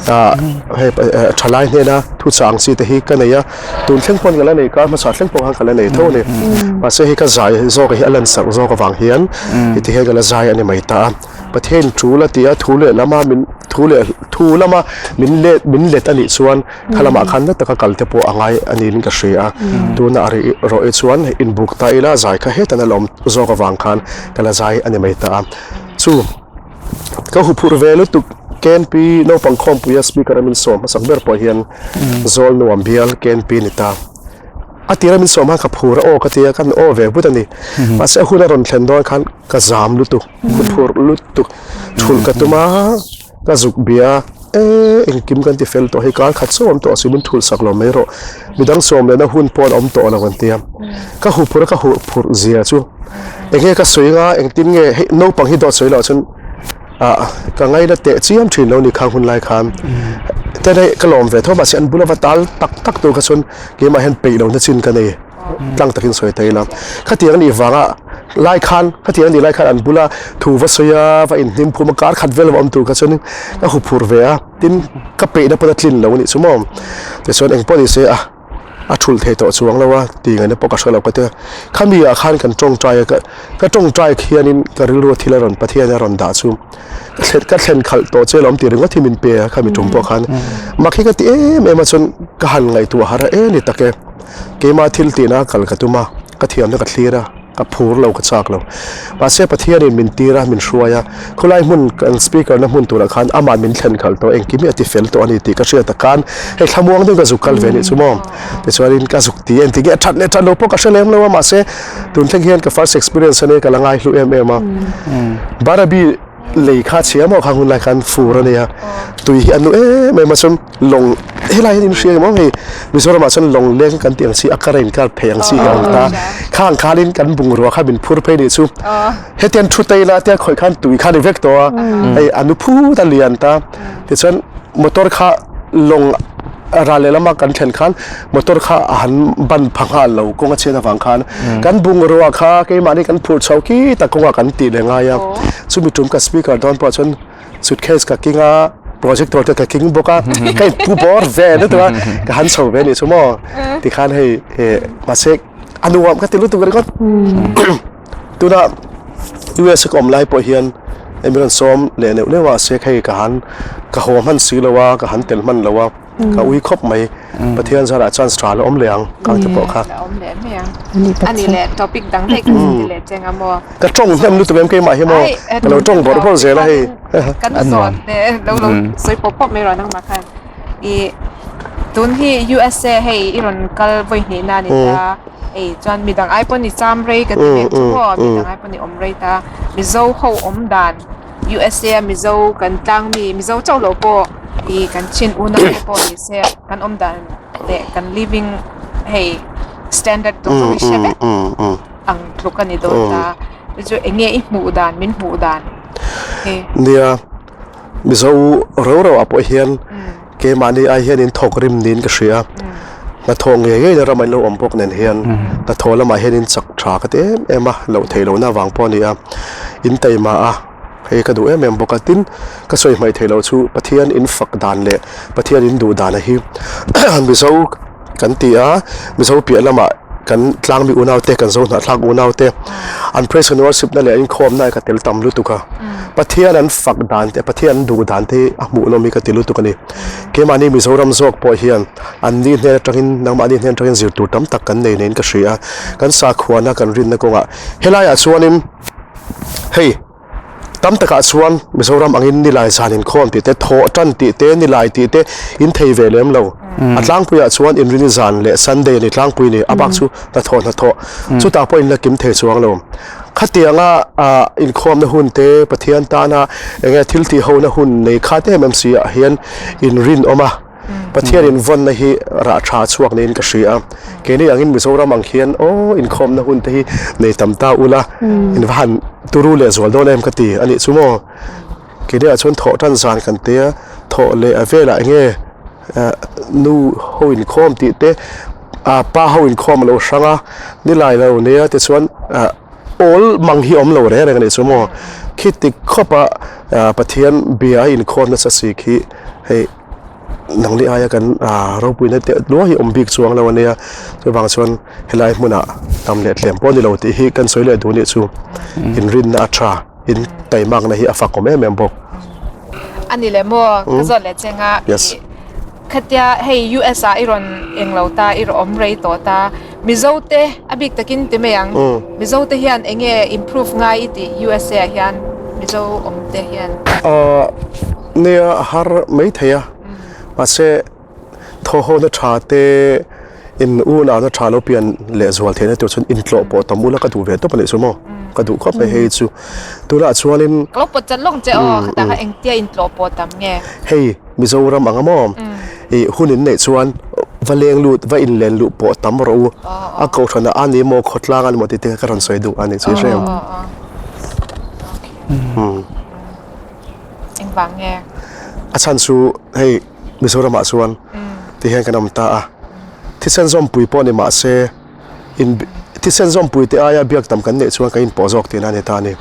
ah hei thalai hnena thuchah ang chi te hi ka nei a tun thleng pawn ka la nei kar hmasa thleng pawh khan ka la nei tho a ni mahse hei ka zai zawk hi a lan sarh zawk avang hian heti hian ka la zai a ni mai ta a Pathian tul a ti a thu leh lama min thu leh thu lama min let min let a nih chuan kha lamah khan na taka kal te pawh a ngai a niin ka hria a tuna a rih rawh hi chuan inbuk ta ila zai kha hetan a la awm zawk avang khan ka la zai a ni mai ta a. Chu ka huphurh ve lutuk KNP naupang khawmpuia speaker a min sawm hmasak ber pawh hian zawl nuam bial KNP ni ta. A tira min sawm khan ka phur a aw ka tia kan aw ve vut a ni. Mahse a hun a rawn thlen dawn khan ka zam lutuk, huphurh lutuk, thulh ka tum a. Ka zuk bia e engkim kan ti fel tawh hei kar khat sawm tawh si min thulh sak lo mai rawh midang sawm lehna hun pawh an awm tawh lo an tia ka huh phurh a ka huh phurh zia chu enge ka sawi anga engtin nge hei naupang hi dawt sawi loh chuan ah ka ngaina teh chiam thin lo ni khang hun lai khan ten hei ka lawm ve tho mahse an bula va tal tak tak tur kha chuan keimah hian peih lohna chin ka nei. Tlang takin sawi thei ila. Khatiang anih vanga lai khan, khatiang anih lai khan an bula thu va sawi a, va inhnim phum a, kar khat vel va awm tur kha chuanin ka hu phur ve a, tin ka peihna pawn a tlin lo anih chu maw. Tichuan engpawh ni se a, a thulh thei tawh chuang lo a, tih ngaihna pawh ka hre lo ka ti a. Khami ah khan kan tawngtai a, ka tawngtai khianin ka rilru a thil a rawn Pathian a rawn dah chu ka thlen ka thlen khalh tawh che lawm tih ringawt hi min pe a khami tum pawh khan. Mak hi ka ti em em a chuan ka han ngaihtuah har a e ni tak e. Keimah thil tihna kal ka tum a, ka thiamna ka thlir a, ka phur lo, ka chak lo. Mahse Pathianin min tir a, min hruai a, khawlai hmun kan speaker na hmun turah khan amah min thlen khalh tawh, engkim hi a ti fel tawh a ni tih ka hriat a khan hei thlamuang deuhin ka zuk kal ve a nih chu maw. Tichuanin ka zuk ti a, engtin nge a that leh that lo pawh ka hre lem lo a, mahse tun thleng hian ka first experience a nia ka la ngaihlu em em a. Barabi lei kha chhia maw khang hun lai khan fur a nia, tui hi a nu em em a chuan lawng. Helai hian in hria emaw hei Mizoramah chuan lawngleng kan tih ang chi a kar a inkar phei ang chi hi a awm ta. Khang khanin kan bungrua kha min phur phei nih chu. Hetiang thu te ila tia khawih khan tui kha a ni vek tawh a, hei a nu phut a lian ta. Tichuan motor kha lawng ral lehlam a kan thlen khan motor kha a han ban pha nghal lo kawng a chhiat avang khan kan bungrua kha keimahni kan phurh chho khi tak kawngah kan tih leh ngai a. Chumi tum ka speaker dawn pawh chuan suitcase ka king a projector te ka king bawk a ka in pu bawr ve lutuk a ka han chho ve anih chu maw tikhan hei mahse a nuam ka ti lutuk ringawt tuna US a ka awm lai pawh hian hei min rawn sawm leh neuh neuh a mahse hei ka han ka haw hman si lo a ka han tel hman lo a. Ka ui khawp mai. Pathian zarah chance tha la awm leh ang kang te pawh kha. La awm leh mai ang. Ani leh topic dang daih kan ti leh cheng a maw. Ka tawng hnem lutuk em keimah hi maw. Ka lo tawng bawrh bawrh zel a hei. Kan zawt leh lo lo sawi pawp pawp mai rawh nangmah khan. I tun hi USA hei i rawn kal vawi hnih na a ni ta. Ei chuan midang ai pawn i cham rei ka ti ve chu maw. Midang ai pawn i awm rei ta. Mizo ho awm dan. USA a Mizo kan tlang mi, Mizo chauh loh pawh ih kan chin unau te pawh ni se kan awm dan leh kan living hei standard tur chu i hre vek ang tluk a ni dawn ta. Chu chu eng nge i hmuh dan, min hmuh dan hi? Nia, Mizo rau rau ah pawh hian keimahni ai hian in thawk rim niin ka hria. Hnathawh ngei ngei na ram an lo awm bawk nen hian hnathawh lamah hian in chak tha ka ti em em a, loh theih lohna avang pawh a ni a, in taima a, hei ka duh em em bawk a. Tin, ka sawi hmaih theih loh chu Pathian in fak dan leh Pathian in duh dan a hi Mizo kan ti a, Mizo piah lamah kan tlangmi unaute, kan zo hnahthlak unaute an praise and worship na leh an inkhawmna hi ka tel tam lutuk a. Pathian an fak dan te, Pathian an duh dan te hi a hmuhnawm hi ka ti lutuk a ni. Keimahni Mizoram zawk pawh hian anni hnen atangin, nangmahni hnen atangin zir tur tam tak kan nei niin ka hria a. Kan sakhuana kan rinna kawngah helaiah chuanin hei tam takah chuan Mizoram angin nilai zan inkhawm tih te, thawh tan tih te, nilai tih te in thei ve lem lo. A tlangpuiah chuan inrini zan leh Sunday a ni tlangpui ni, a bak chu hnathawh hnathawh. Chutah pawh in la kim thei chuang lo. Khatianga inkhawmna hun te, Pathian tana eng nge thil tih hona hun nei khat em em si ah hian inrinawm a, Pathian invawnna hi rah tha chhuak niin ka hria a. Keini angin Mizoram ang hian aw inkhawmna hun te hi nei tam ta ula, in va han turu leh zual dawn em ka ti a nih chu maw. Keini ah chuan thawh tan zan kan tia thawh leh a velah eng nge nu ho inkhawm tih te ah pa ho inkhawm a lo hrang a nilai lo nia tichuan ah awl mang hi awm lo reng reng a nih chu maw khiti khawp a Pathian bia a inkhawm nasa si khi hei nangni aia kan ah ropuina teh luai hi awm bik chuang lo a nia chuvang chuan helai hmunah tam leh tlem pawh a ni lo tih hi kan sawi leh duh anih chu inrinna a tha. In taimakna hi a fakawm em em bawk. A ni leh maw? Ka zawt leh cheng a. Yes. Khatia hei US ah i rawn eng lo ta, i rawn awm rei tawh ta. Mizo te a bik takin ti mai ang. Mizo te hian eng nge improve ngai i tih USA ah hian Mizo awm te hian? Nia a har mai thei a. Mahse Thawhawna tha te in unau na tha lo pian leh zual theihna tur chuan intlawh pawh tam ula ka duh ve tawp a nih chu maw ka duh khawp mai hei chu tunah chuanin Ka lo pawt chat lawk che aw khatah kha engtia intlawh pawh tam nge? Hei Mizoram anga maw ih hun in neih chuan va leng lut va inlen luh pawh tam rawh u a kohhranah a ni maw khawtlang a ni maw tih te kha ka rawn sawi duh a nih chu i hre em? Engvang nge? A chhan chu hei Mizoramah chuan ti hian kan awm ta a, thisen zawmpui pawh ni mah se in thisen zawmpui te aia biak tam kan neih chuan kan inpawh zawk tihna a ni ta a ni.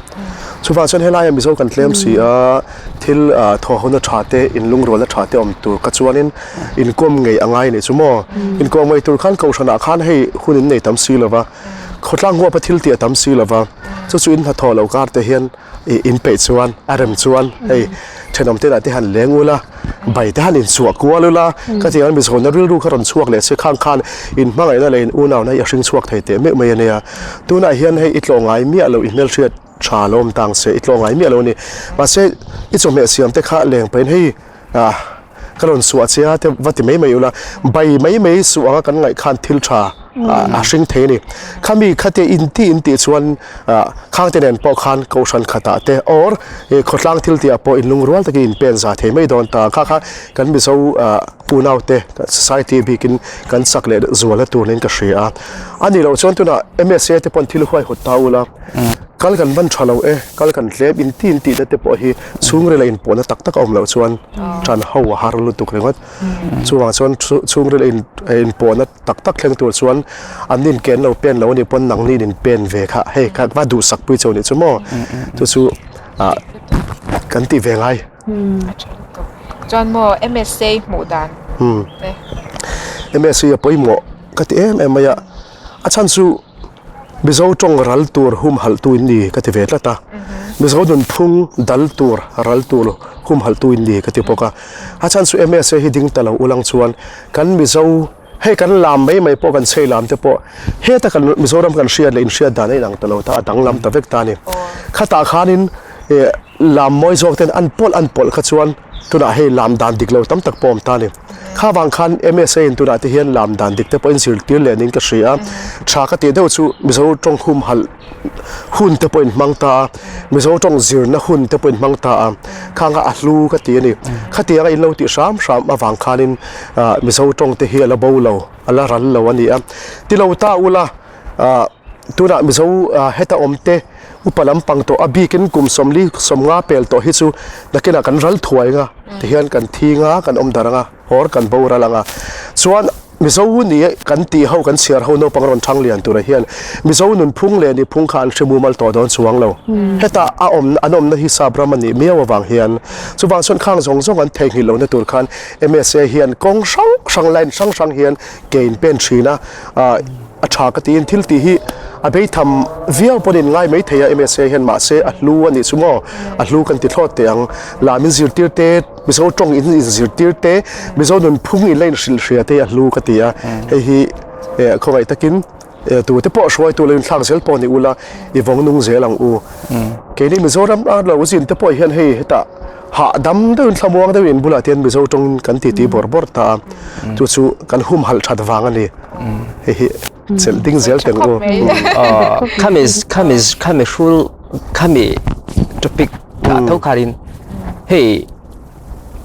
Chuvang chuan helaia Mizo kan tlem si a, thil thawhhona tha te, inlungrualna tha te awm tur kha chuanin inkawm ngei a ngai a nih chu maw? Inkawm ngei tur khan Kohhranah khan hei hun in nei tam si lo va, khawtlang huapa thil tih a tam si lo va, chu chu in hnathawh loh kar te hian ih in peih chuan a rem chuan hei thenawm te lah te han leng ula bai te han inchhuah kual ula ka ti ang mizawnna rilru kha rawn chhuak leh se khang khan in hmangaihna leh in unauna hi a hring chhuak thei teh meuh mai a nia tunah hian hei i tlawh ngai miah loh i hmelhriat tha lo awm tang se i tlawh ngai miah lo a ni mahse i chawhmeh siam te kha leng pahin hei ah ka rawn suah che a te va ti mai mai ula bai mai mai suh anga kan ngaih khan thil tha. a hring thei a ni. Khami khate inti intih chuan khangte nen pawh khan kohhran khatah te or khawtlang thil tihah pawh inlungrual takin inpen za thei mai dawn ta. Kha kha kan Mizo unaute society bikin kan chak leh zualna tur niin ka hria a. A nih loh chuan tunah MSA te pawn thil huaihawt ta ula, kal kan van tha lo e, kal kan tlem inti intihna te pawh hi chhungrila inpawhna tak tak a awm loh chuan tan ho a har lutuk ringawt. Chuvang chuan chhungrila inpawhna tak tak thleng tur chuan an inken lo pen lo a nih pawn nangni in pen ve kha hei kha va duhsak pui chauh a nih chu maw chu chu ah kan tih ve ngai. Chuan maw MSA hmuh dan te. MSA a pawimawh ka ti em em mai a, a chhan chu Mizo tawng ral tur humhalh tu in ni ka ti ve tlat a, Mizo nunphung dal tur ral tur humhalh tu in ni ka ti bawk a, a chhan chu MSA hi ding ta lo ulang chuan kan Mizo hei kan lam mai mai pawh kan chei lam te pawh heta kan Mizoram kan hriat leh inhriat dan a inang ta lo ta a danglam ta vek ta a ni. Khatah khanin eh lam mawi zawk ten an pawlh an pawlh kha chuan tunah hei lam dan dik lo tam tak pawh a awm ta a ni. Kha vang khan MSA in tunah te hian lam dan dik te pawh in zirtir leh niin ka hria a, tha ka tih deuh chu Mizo tawng humhalh hun te pawh in hmang ta a, Mizo tawng zirna hun te pawh in hmang ta a, khang kha a hlu ka ti a ni. Khatiang a in lo tih hram hram avang khanin ah Mizo tawng te hi a la bo lo, a la ral lo a ni a. Ti lo ta ula ah tunah Mizo heta awm te upa lampang tawh a bikin kum sawmli sawmnga pel tawh hi chu nakinah kan ral thuai anga tihian kan thing a kan awm dar anga or kan boral anga chuan Mizo ni kan tih ho kan chhiar ho naupang rawn thang lian turah hian Mizo nunphung leh nihphung kha an hre mumal tawh dawn chuang lo hetah a awm an awmna hi sap ram a nih miau avang hian chuvang chuan khang zawng zawng an theihnghilh lohna tur khan M_S_A hian kawng hrang hrang line hrang hrang hian ke in pen thin a ah A tha ka tiin thil tih hi a beitham viau pawhin in ngai mai thei a MSA hian mahse a hlu a nih chu maw a hlu kan ti thlawt teh ang lam in zirtir te Mizo tawng in in zirtir te Mizo nunphung in la in hrilh hria te a hlu ka ti a hei hi eh khawngaih takin eh tute pawh hruaitu lo inthlak zel pawh ni ula i vawng nung zel ang u keini Mizoram a lo zin te pawh hian hei hetah hahdam deuhin thlamuang deuhin bulah te hian Mizo tawngin kan titi bawrh bawrh ta a chu chu kan humhalh that vang a ni. Hei hi chelh ding zel teng u. Khami khami khami hrul khami topic ah tho kharin hei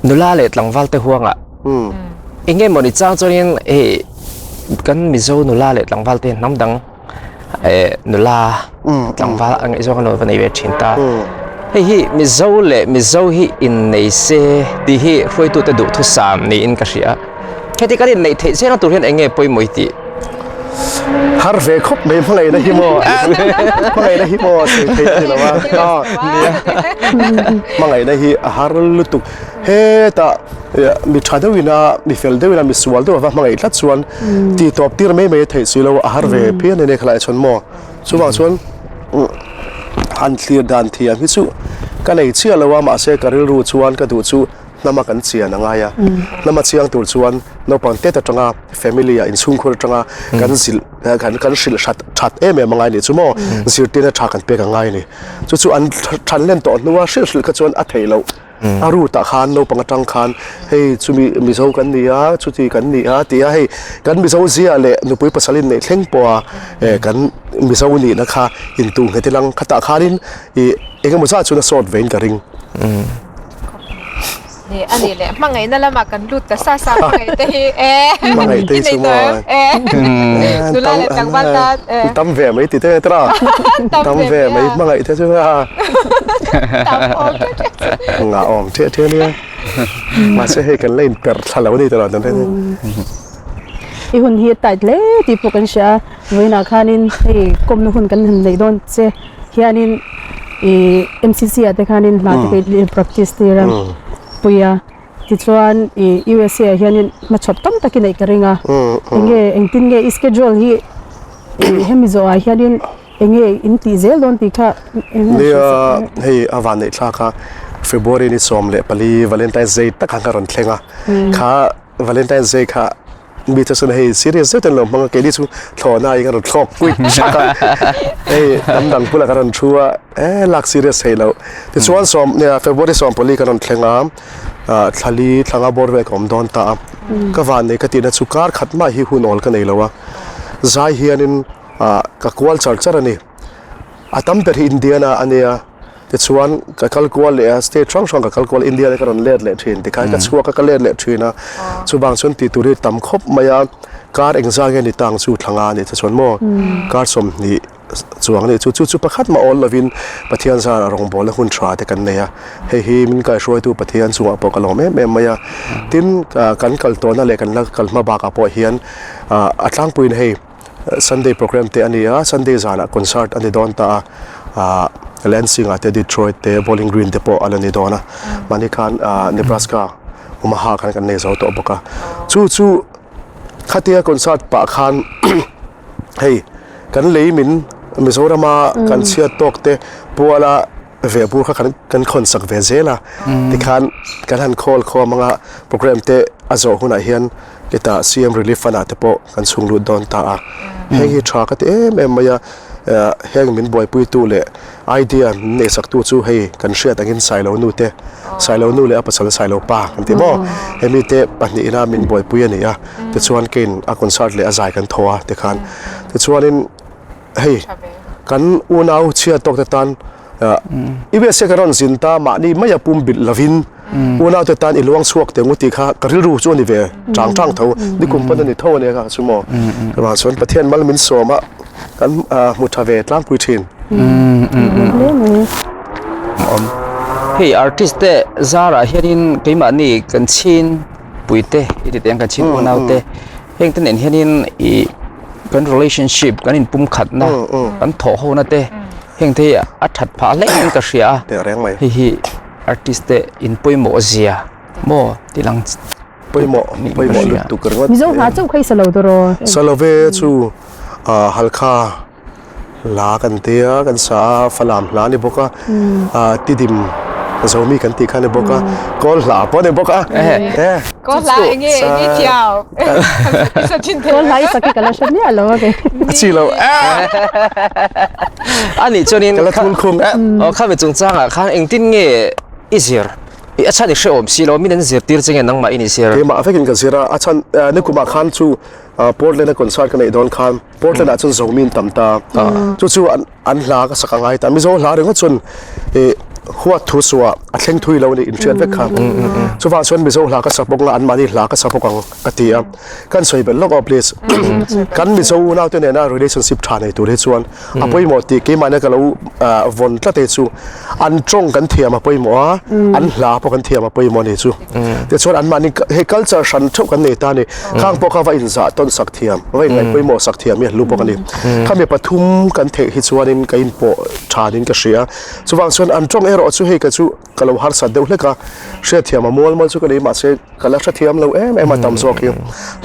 nula leh tlangval te huangah enge mawni chang chuanin hei kan Mizo nula leh tlangval te hnam dang nula tlangval a ngaihzawng an lo va nei ve thin ta. Hei hi Mizo leh Mizo hi innei se tih hi hruaitute duhthusam niin ka hria. Heti kan inneih theih zela tur hian eng nge pawimawh i tih? Har ve khawp mai hmangaihna hi maw hmangaihna hi maw sawi theih a ni lo a hmangaihna hi a har lutuk hetah mi tha deuhin a mi fel deuhin a mi sual deuh ava hmangaih tlat chuan tih tawp tir mai mai a theih si lo a har ve phian a ni khalai chuan maw chuvang chuan han thlir dan thiam hi chu ka nei chiah lo a mahse ka rilru chuan ka duh chu hnama kan chian a ngai a hnama chiang tur chuan naupang tet atanga family ah inchhungkhur atanga kan zilh kan kan hrilh hrat that em em a ngai a nih chu maw zirtirna tha kan pek a ngai a ni chu chu an than len tawh hnua hrilh hrilh kha chuan a theih loh a root ah khan naupang atang khan hei chumi mizo kan ni a chuti kan ni a tia hei kan mizo zia leh nupui pasal inneih thleng pawha eh kan mizo nihna kha intuh nghet ilang khatah khanin ih engemaw zat chuan a sawt vein ka ring. Ni a nih leh hmangaihna lamah kan lut ta sa sa hmangaih te hi e Hmangaih te hi chu maw e nula leh tlangval tan e tam ve mai ti te tira tam ve mai hmangaih te chu a tam awm ṭhe ṭhe chu ngah awm ṭhe ṭhe nia mahse hei kan la in perh thla lo a ni tawh lo I hun hi a tight hle tih pawh kan hria a vawiinah khanin hei kawmna hun kan han neih dawn che hianin ih M_C_C ah te khanin hla te kha i practice tir a pui a tichuan ih U_S_A ah hianin hmachhawp tam tak i neih ka ring a enge engtin nge i schedule hi ih hemi zawhah hianin enge in tih zel dawn tih kha Nia hei a van neih thlak a February ni 14 Valentine's Day tak khan ka rawn thleng a kha Valentine's Day kha mi te chuan hei serious zet an lo hmang a keini chu thlawhna in a rawn thlawk pui thak a hei hnam dang bulah kan rawn thu a e lak serious theih loh tichuan sawm nia February 14 kan rawn thleng a ah thlali thlanga bawr vel ka awm dawn ta a ka van nei ka tihna chu kar khat mah hi hun awl ka nei lo a. Zai hianin ah ka kual char char a ni. A tam ber hi Indiana a nia, tichuan ka kal kual leh a, state hrang hrang ka kal kual Indiana ka rawn let leh thin tikhan ka chhuak a ka let leh thin a, chuvang chuan tih tur hi tam khawp mai a, kar engzah nge ni tang chu thla nga a nih te chuan maw kar 20 chuang a nih chu, chu chu pakhat mah awl lovin Pathian zarah rawngbawlna hun tha te kan nei a, hei hi min kaihruaitu Pathian chungah pawh ka lawm em em mai a, tin kan kal tawhna leh kan la kal hma bakah pawh hian a tlangpuiin hei. Sunday program te a ni a, Sunday zanah concert a ni dawn ta a, ah Lansing ah te Detroit te Bowling Green te pawh a la ni dawn a, mahni khan ah Nebraska Omaha khan kan nei zo tawh bawk a, chu chu khatia concert pah khan hei kan lei min Mizorama kan chhiat tawk te puala ve bur kha kan kan khawn sak ve zel a, tikhan kan han khawl khawm anga program te a zawh hunah hian Hetah CM Relief Fund ah te pawh kan chhung lut dawn ta a, heng hi tha ka ti em em mai a, heng min buaipuitu leh idea min neihsaktu chu hei kan hriat angin Sailo nu te, Sailo nu leh a pasal Sailo pa kan ti maw, hemi te pahnihina min buaipui a ni a, tichuan keiin a concert leh a zai kan thaw a tikhan, tichuanin hei kan unau chhiat tawk te tan USA ka rawn zin ta mahni mai a pum bilh lovin unaute tan i luang chhuak teh ngu tih kha ka rilru chu a ni ve chang chang tho nikum pawn a ni tho a nia kha chu maw chuvang chuan Pathian mal min sawm a kan hmu tha ve tlangpui thin. Hei artist te zarah hianin keimahni kan chhin pui te i ti teh ang kan chhin unaute heng te nen hianin ih kan relationship kan inpumkhatna kan thawhhona te Heng te hi a that phah hle in ka hria a. Teh reng mai. Hei hi artist te in pawimawh zia maw ti lang pawimawh pawimawh lutuk ringawt. Mizo hla chauh kha i sa lo tur aw. Sa lo ve chu Halkha hla kan tia kan sa a Falam hla a ni bawk a Tidim Zomi kan tih kha a ni bawk a Kawl hla pawh a ni bawk a. Kawl hla enge enge thiau. Kawl hla i sak hi ka la hre miah lo a kei. A chi lo. A nih chuanin Ka la thul khung e. Aw khami chungchangah khan engtin nge i zir? I a chhan i hrehawm si lo, min an zirtir che nge nangmah i ni zir? Keimah vekin ka zir a, a chhan nikumah khan chu Portland a concert ka neih dawn khan Portland ah chuan Zomi an tam ta. Chu chu an an hla ka sak a ngai ta. Mizo hla ringawt chuan ih huat thu suah a thleng thui lo a nih inhriat vek kha. Chuvang chuan Mizo hla ka sak bawk nga anmahni hla ka sak bawk ang ka ti a. Kan sawi belh lawk aw please. Kan Mizo unaute nena relationship tha nei tur hi chuan a pawimawh tih keimahna ka lo vawn tlat hi chu an tawng kan thiam a pawimawh a, an hla pawh kan thiam a pawimawh a ni chu. Tichuan anmahni hei culture hran theuh kan nei ta a ni. Khang pawh kha va inzah tawn sak thiam, va inngaih pawimawh sak thiam hi a hlu bawk a ni. Khami pathum kan theih hi chuanin ka inpawh thanin ka hria. Chuvang chuan an tawng erawh chu hei ka chu ka lo harsat deuh hlek a, hriatthiam a mual mual chu ka nei mahse ka la hrethiam lo em em a tam zawk hi.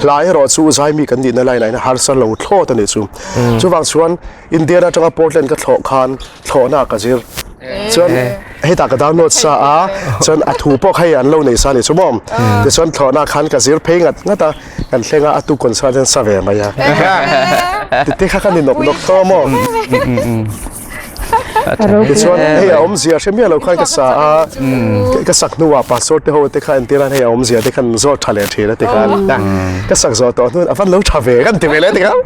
Hla erawh chu zaimi kan nihna line ah hian harsa lo thlawt a nih chu. Chuvang chuan Indian atanga Portland ka thlawh khan thlawhna ka zir. Chuan hetah ka download sa a, chuan a thu pawh kha hei an lo nei sa a nih chu maw. Tichuan thlawhna khan ka zir phei ngat ngat a, kan thleng a, a tu concert hian sa ve mai a. Tite kha ka ni nawk nawk tawh maw. Tichuan hei a awmzia hre miah lo khan ka sa a, ka sak hnuah pastor te ho te kha entir a hei a awmzia te khan zawt tha leh thin a ti khan. Ka sak zawh tawh hnuin a van lo tha ve kan ti ve leh ti khan.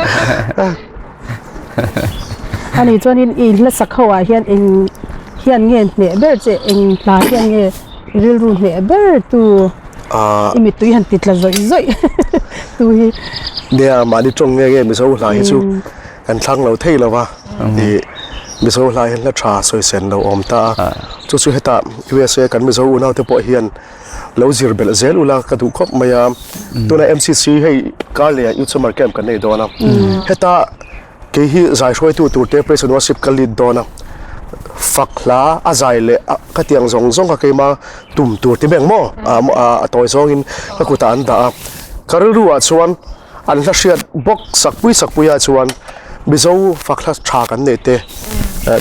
Ani chuanin i hla sak ho ah hian eng hian nge hneh ber che eng hla hian nge i rilru hneh ber tu i mittui han ti tla zawih zawih tu hi. Nia mahni tawng nge nge Mizo hla hi chu kan thlang lo thei lo va ih Mizo hla hi hla tha sawi sen lo awm ta a chu chu hetah USA kan Mizo unau te pawh hian lo zir belh zel ula ka duh khawp mai a tuna M_C_C hei kar leh ah youth summer camp kan nei dawn a heta kei hi zai hruaitu tur te praise and worship ka lead dawn a fak hla a zai leh a ka tiang zawng zawng kha keima tum tur ti mek maw a tawi zawngin ka kutah an dah a ka rilru ah chuan An hla hriat bawk sakpui sakpuiah chuan Mizo fak hla tha kan neih te,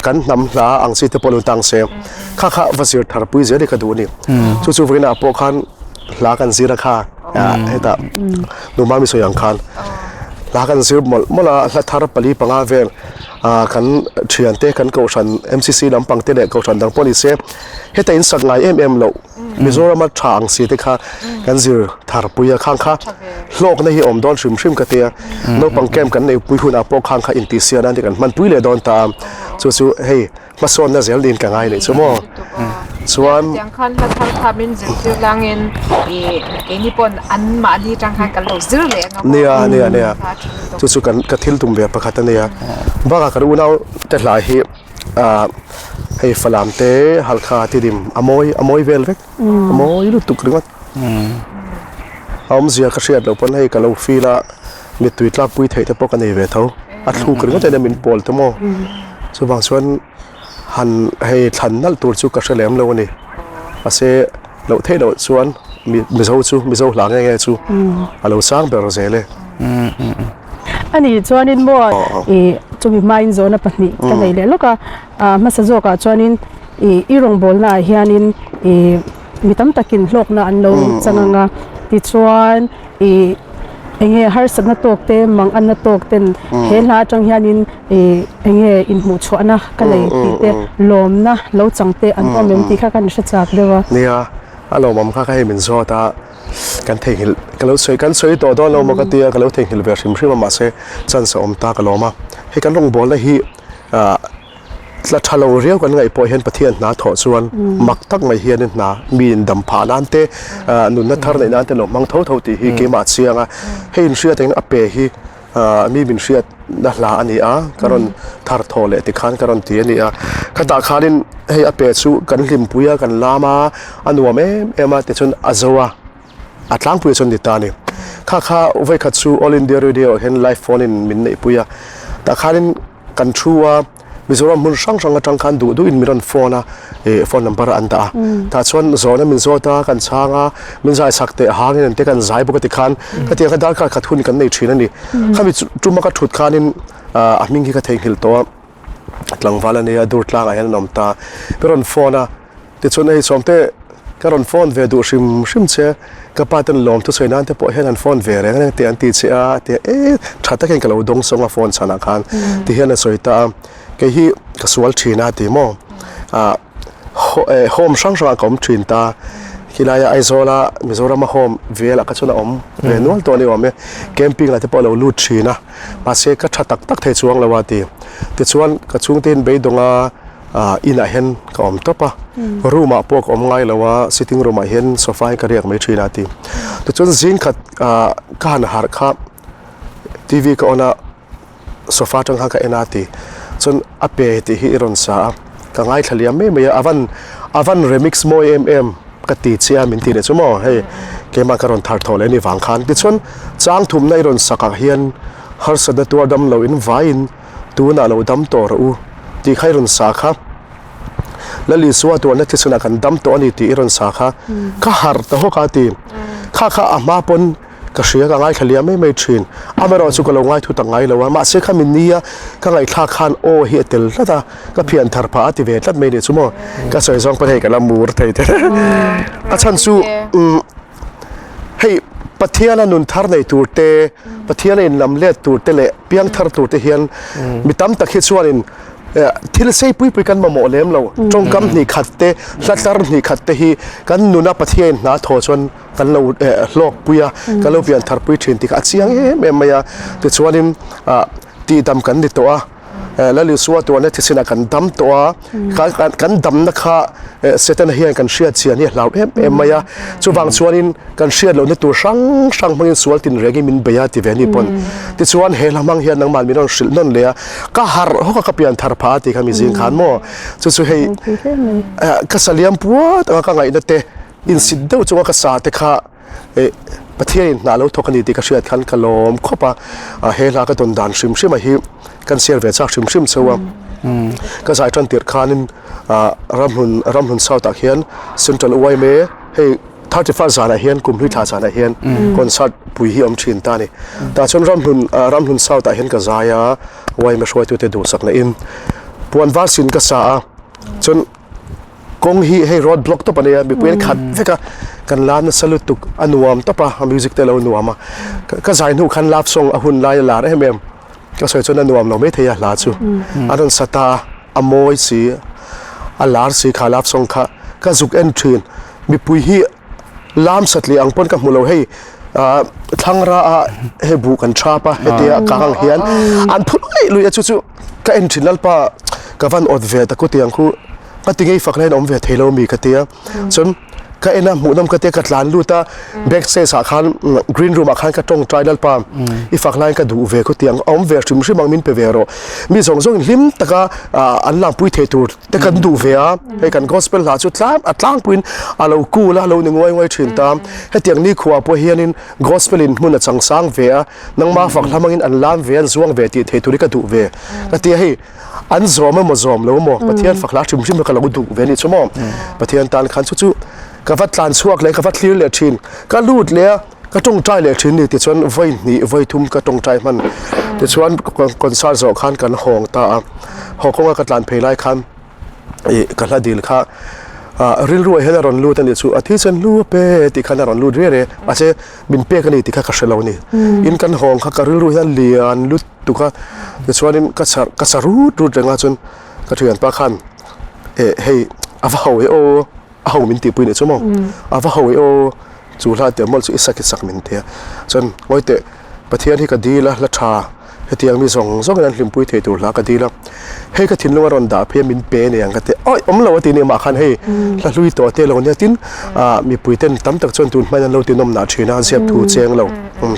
kan hnam hla ang chi te pawh lo tang se, kha kha va zir thar pui zel hi ka duh a ni. Chu chu vawiinah pawh khan hla kan zir a kha, hetah Numami sawi ang khan hla kan zir mawlh mawlh a, hla thar pali panga vel. Ah kan thiante kan kohhran MCC lampang te leh kohhran dang pawh ni se heta in sak ngai em em loh Mizorama tha ang si te kha kan zir thar pui a khang kha hlawkna hi awm dawn hrim hrim ka tia naupang camp kan neih pui hunah pawh khang kha intihsiah nan te kan hman pui leh dawn ta a chu chu hei hmasawnna zel niin ka ngai leh chu maw chuan tiang khan hla thar kha min zirtir langin ih keini pawn an mahni tang khan kan lo zir leh anga maw nia nia nia chu chu kan ka thil tum ve pakhat a nia bakah kan unau te hlai hi ah hei Falam te Halkha Tidim a mawi a mawi vel vek a mawi lutuk ringawt a awmzia ka hriat loh pawn hei ka lo feel a. Mittui tlakpui theih te pawh ka nei ve tho. A thluk ringawt ania min pawl te maw. Chuvang chuan han hei thlan nalh tur chu ka hre lem lo a ni. Mahse loh theih loh chuan Mizo chu Mizo hla nge nge chu a lo sang ber zel e. A nih chuanin maw ih chumi hmain zawhna pahnih ka nei leh lawk a. Hmasa zawkah chuanin ih i rawngbawlnaah hianin ih mi tam takin hlawkna an lo chang ang a. Tichuan ih eng nge harsatna tawk te mang anna tawk ten he hla atang hianin ih eng nge inhmuh chhuahna ka nei tih te lawmna lo chang te an awm em tih kha kan hre chak deuh a. Nia, a lawmawm kha ka hei min zawt a, kan theihnghilh ka lo sawi kan sawi tawh dawn lo maw ka tia ka lo theihnghilh ve hrim hrim a mahse chance a awm ta ka lawm a, hei kan rawngbawlna hi ah Tla tha lo riau kan ngaih pawh hian Pathian hna thawh chuan mak tak mai hianin hna mi in dam phah nan te nunna thar neih nan te lo hmang tho tho tih hi keimah a chiang a. Hei inhriat engin a pe hi mi min hriat na hla a ni a, ka rawn thar thawh leh tikhan ka rawn ti a ni a. Khatah khanin hei a pe chu kan hlimpui a, kan lam a, a nuam em em a tichuan a zo a. A tlangpui chuan ni ta a ni. Kha kha vawikhat chu All India Radio ah hian live phone in min neihpui a. Tah khanin kan thu a, Mizoram hmun hrang hrang atang khan duh duhin min rawn phone a, ih phone number an dah a. Tah chuan zawhna min zawt a, kan chhang a, min zai chak teh hangin an te kan zai bawk a tikhan khatiang kha darkar khat hun kan nei thin a ni. Khami tuma ka thut khanin a hming hi ka theihnghilh tawh a. Tlangval a nia, dur tlangah hian an awm ta. Ka rawn phone a, tichuan hei Sawmte ka rawn phone ve duh hrim hrim che, ka pa ten lawm thusawi nan te pawh hian an phone ve reng reng teh an ti che a, a ti a, e tha takin ka lo dawng sawng a phone chhanah khan ti hian a sawi ta a, kei hi ka sual thin a ti maw, ah home hrang hrangah ka awm thin ta, khilai a Aizawl a Mizoram a home velah kha chuan a awm ve nual tawh a ni awm e, camping ah te pawh a lo lut thin a. Mahse ka tha tak tak thei chuang lo a ti. Tichuan ka chhungte in beidawng a ah inah hian ka awm tawp a, room ah pawh ka awm ngai lo a, sitting room ah hian sofa hi ka riak mai thin a ti. Tichuan zing khat ah ka han harh kha TV ka on a, sofa atang khan ka en a ti. Chuan a pe tih hi i rawn sa a, ka ngaithla liam mai mai a, a van a van remix mawi em em ka ti che a min ti leh chu maw hei keimah ka rawn thar thawh leh a ni vang khan. Tichuan chang thumna i rawn sak ah hian harsatna tuar dam lo in vaiin tunah lo dam tawh rawh u tih kha i rawn sa kha. Lal Isua tuarna thichhunah kan dam tawh a ni tih i rawn sa kha ka harh ta hawk a ti. Kha kha a hma pawn Ka hria ka ngaithla liam mai mai thin. Amaherawh chu ka lo ngaithu tak ngai lo a, mahse kha mi nia ka ngaihthlak khan aw hi a tel tlat a, ka phian thar phah a ti ve tlat mai nih chu maw. Ka sawi zawng pawn hei ka la mur thei te. A chhan chu umm hei Pathiana nun thar nei tur te, Pathiana inlam let tur te leh piang thar tur te hian mi tam tak hi chuanin thil sei pui pui kan mamawh lem lo. Tawngkam hnih khat te, hla tlar hnih khat te hi kan nuna Pathiain hna thaw chuan kan lo hlawk pui a kan lo pian thar pui thin tih kha a chiang em em mai a tichuanin ah tihdam kan ni tawh a Lal Isua tuarna thisenah kan dam tawh a kan kan damna kha Setana hian kan hriat chian hi a hlau em em mai a chuvang chuanin kan hriat lohna tur hrang hrang hmangin sual tinreng hi min bei a ti ve a ni pawn tichuan he hla hmang hian nangmah min rawn hrilh nawn leh a ka harh hawk a ka pian thar phah a tih kha mi zing khan maw chu chu hei ka saliam puat anga ka ngaihna te Insit deuh chunga ka sa te kha eh Pathianin hna lo thawk a ni tih ka hriat khan ka lawm khawp a, he hla ka tawn dan hrim hrim a hi kan share ve chak hrim hrim cheu a. Ka zai tan tirh khanin ah Ramhlun Ramhlun South ah khian Central yma hei 31 zanah hian kum hlui thla zanah hian concert pui hi a awm thin ta a ni. Tah chuan Ramhlun Ramhlun South ah hian ka zai a yma hruaitute duhsakna in puan var sin ka sa a chuan Kawng hi hei road block tawp a nia mipui an khat vek a kan la nasa lutuk a nuam tawp a a music te a lo nuam a ka zai hnu khan love song a hun lai a lar em em. Ka sawi chuan a nuam lo maithei a hla chu. A rawn sa ta a, a mawi si, a lar si kha love song kha ka zuk en thin. Mipui hi lam satliah ang pawn ka hmu lo hei ah thlangra a hei buh kan thap a hetia kang ang hian an phu luih luih a chu chu ka en thin lalpa ka van awt ve ta kutiang khu ka ti ngei fak lain awm ve thei lo mi ka tia chuan ka en a hmuhnawm ka tia ka tlan lut a back stage ah khan green room ah khan ka tawngtai lalpa i fak laiin ka duh ve khutiang a awm ve hrim hrim ang min pe ve rawh mi zawng zawng in hlim taka ah an lampui thei tur te kan duh ve a hei kan gospel hla chu tlang a tlangpuiin a lo cool a lo ni nguai nguai thin ta hetiang nikhua pawh hianin gospel in hmun a chang sang ve a nangma fak hla hmangin an lam ve an zuang ve tih thei tur hi ka duh ve ka tia hei an zawm emaw zawm lo emaw Pathian fak hla hrim hrim hi ka lo duh ve a nih chu maw Pathian tan khan chu chu ka va tlan chhuak leh ka va thlir leh thin ka lut leh a ka tawngtai leh thin ni tichuan vawi hnih vawi thum ka tawngtai hman tichuan concert zawh khan kan hawng ta a haw kawnga ka tlan phei lai khan ih ka hla dil kha ah rilru ah hian a rawn lut a nih chu a thisen hlu a pe tih khan a rawn lut riai riai mahse min pek a ni tih kha ka hre lo a ni in kan hawng kha ka rilru hian lian lut tuk a tichuanin ka char ka sa rut rut reng a chuan ka thianpa khan eh hei a va ho e aw. A ho min tihpui nih chu maw? A va ho e aw, chu hla teh mawlh chu i sak i sak min ti a. Chuan ngawi teh, Pathian hi ka dil a, hla tha hetiang mi zawng zawngin an hlimpui thei tur hla ka dil a. Hei ka thinlung a rawn dah phei a min pe aniang ka ti a, awi awm lo a ti nih mah khan hei hla hlui tawh te lo nia tin ah mipui ten tam tak chuan tun hmain an lo tinawm nah thin a, ziak thu cheng lo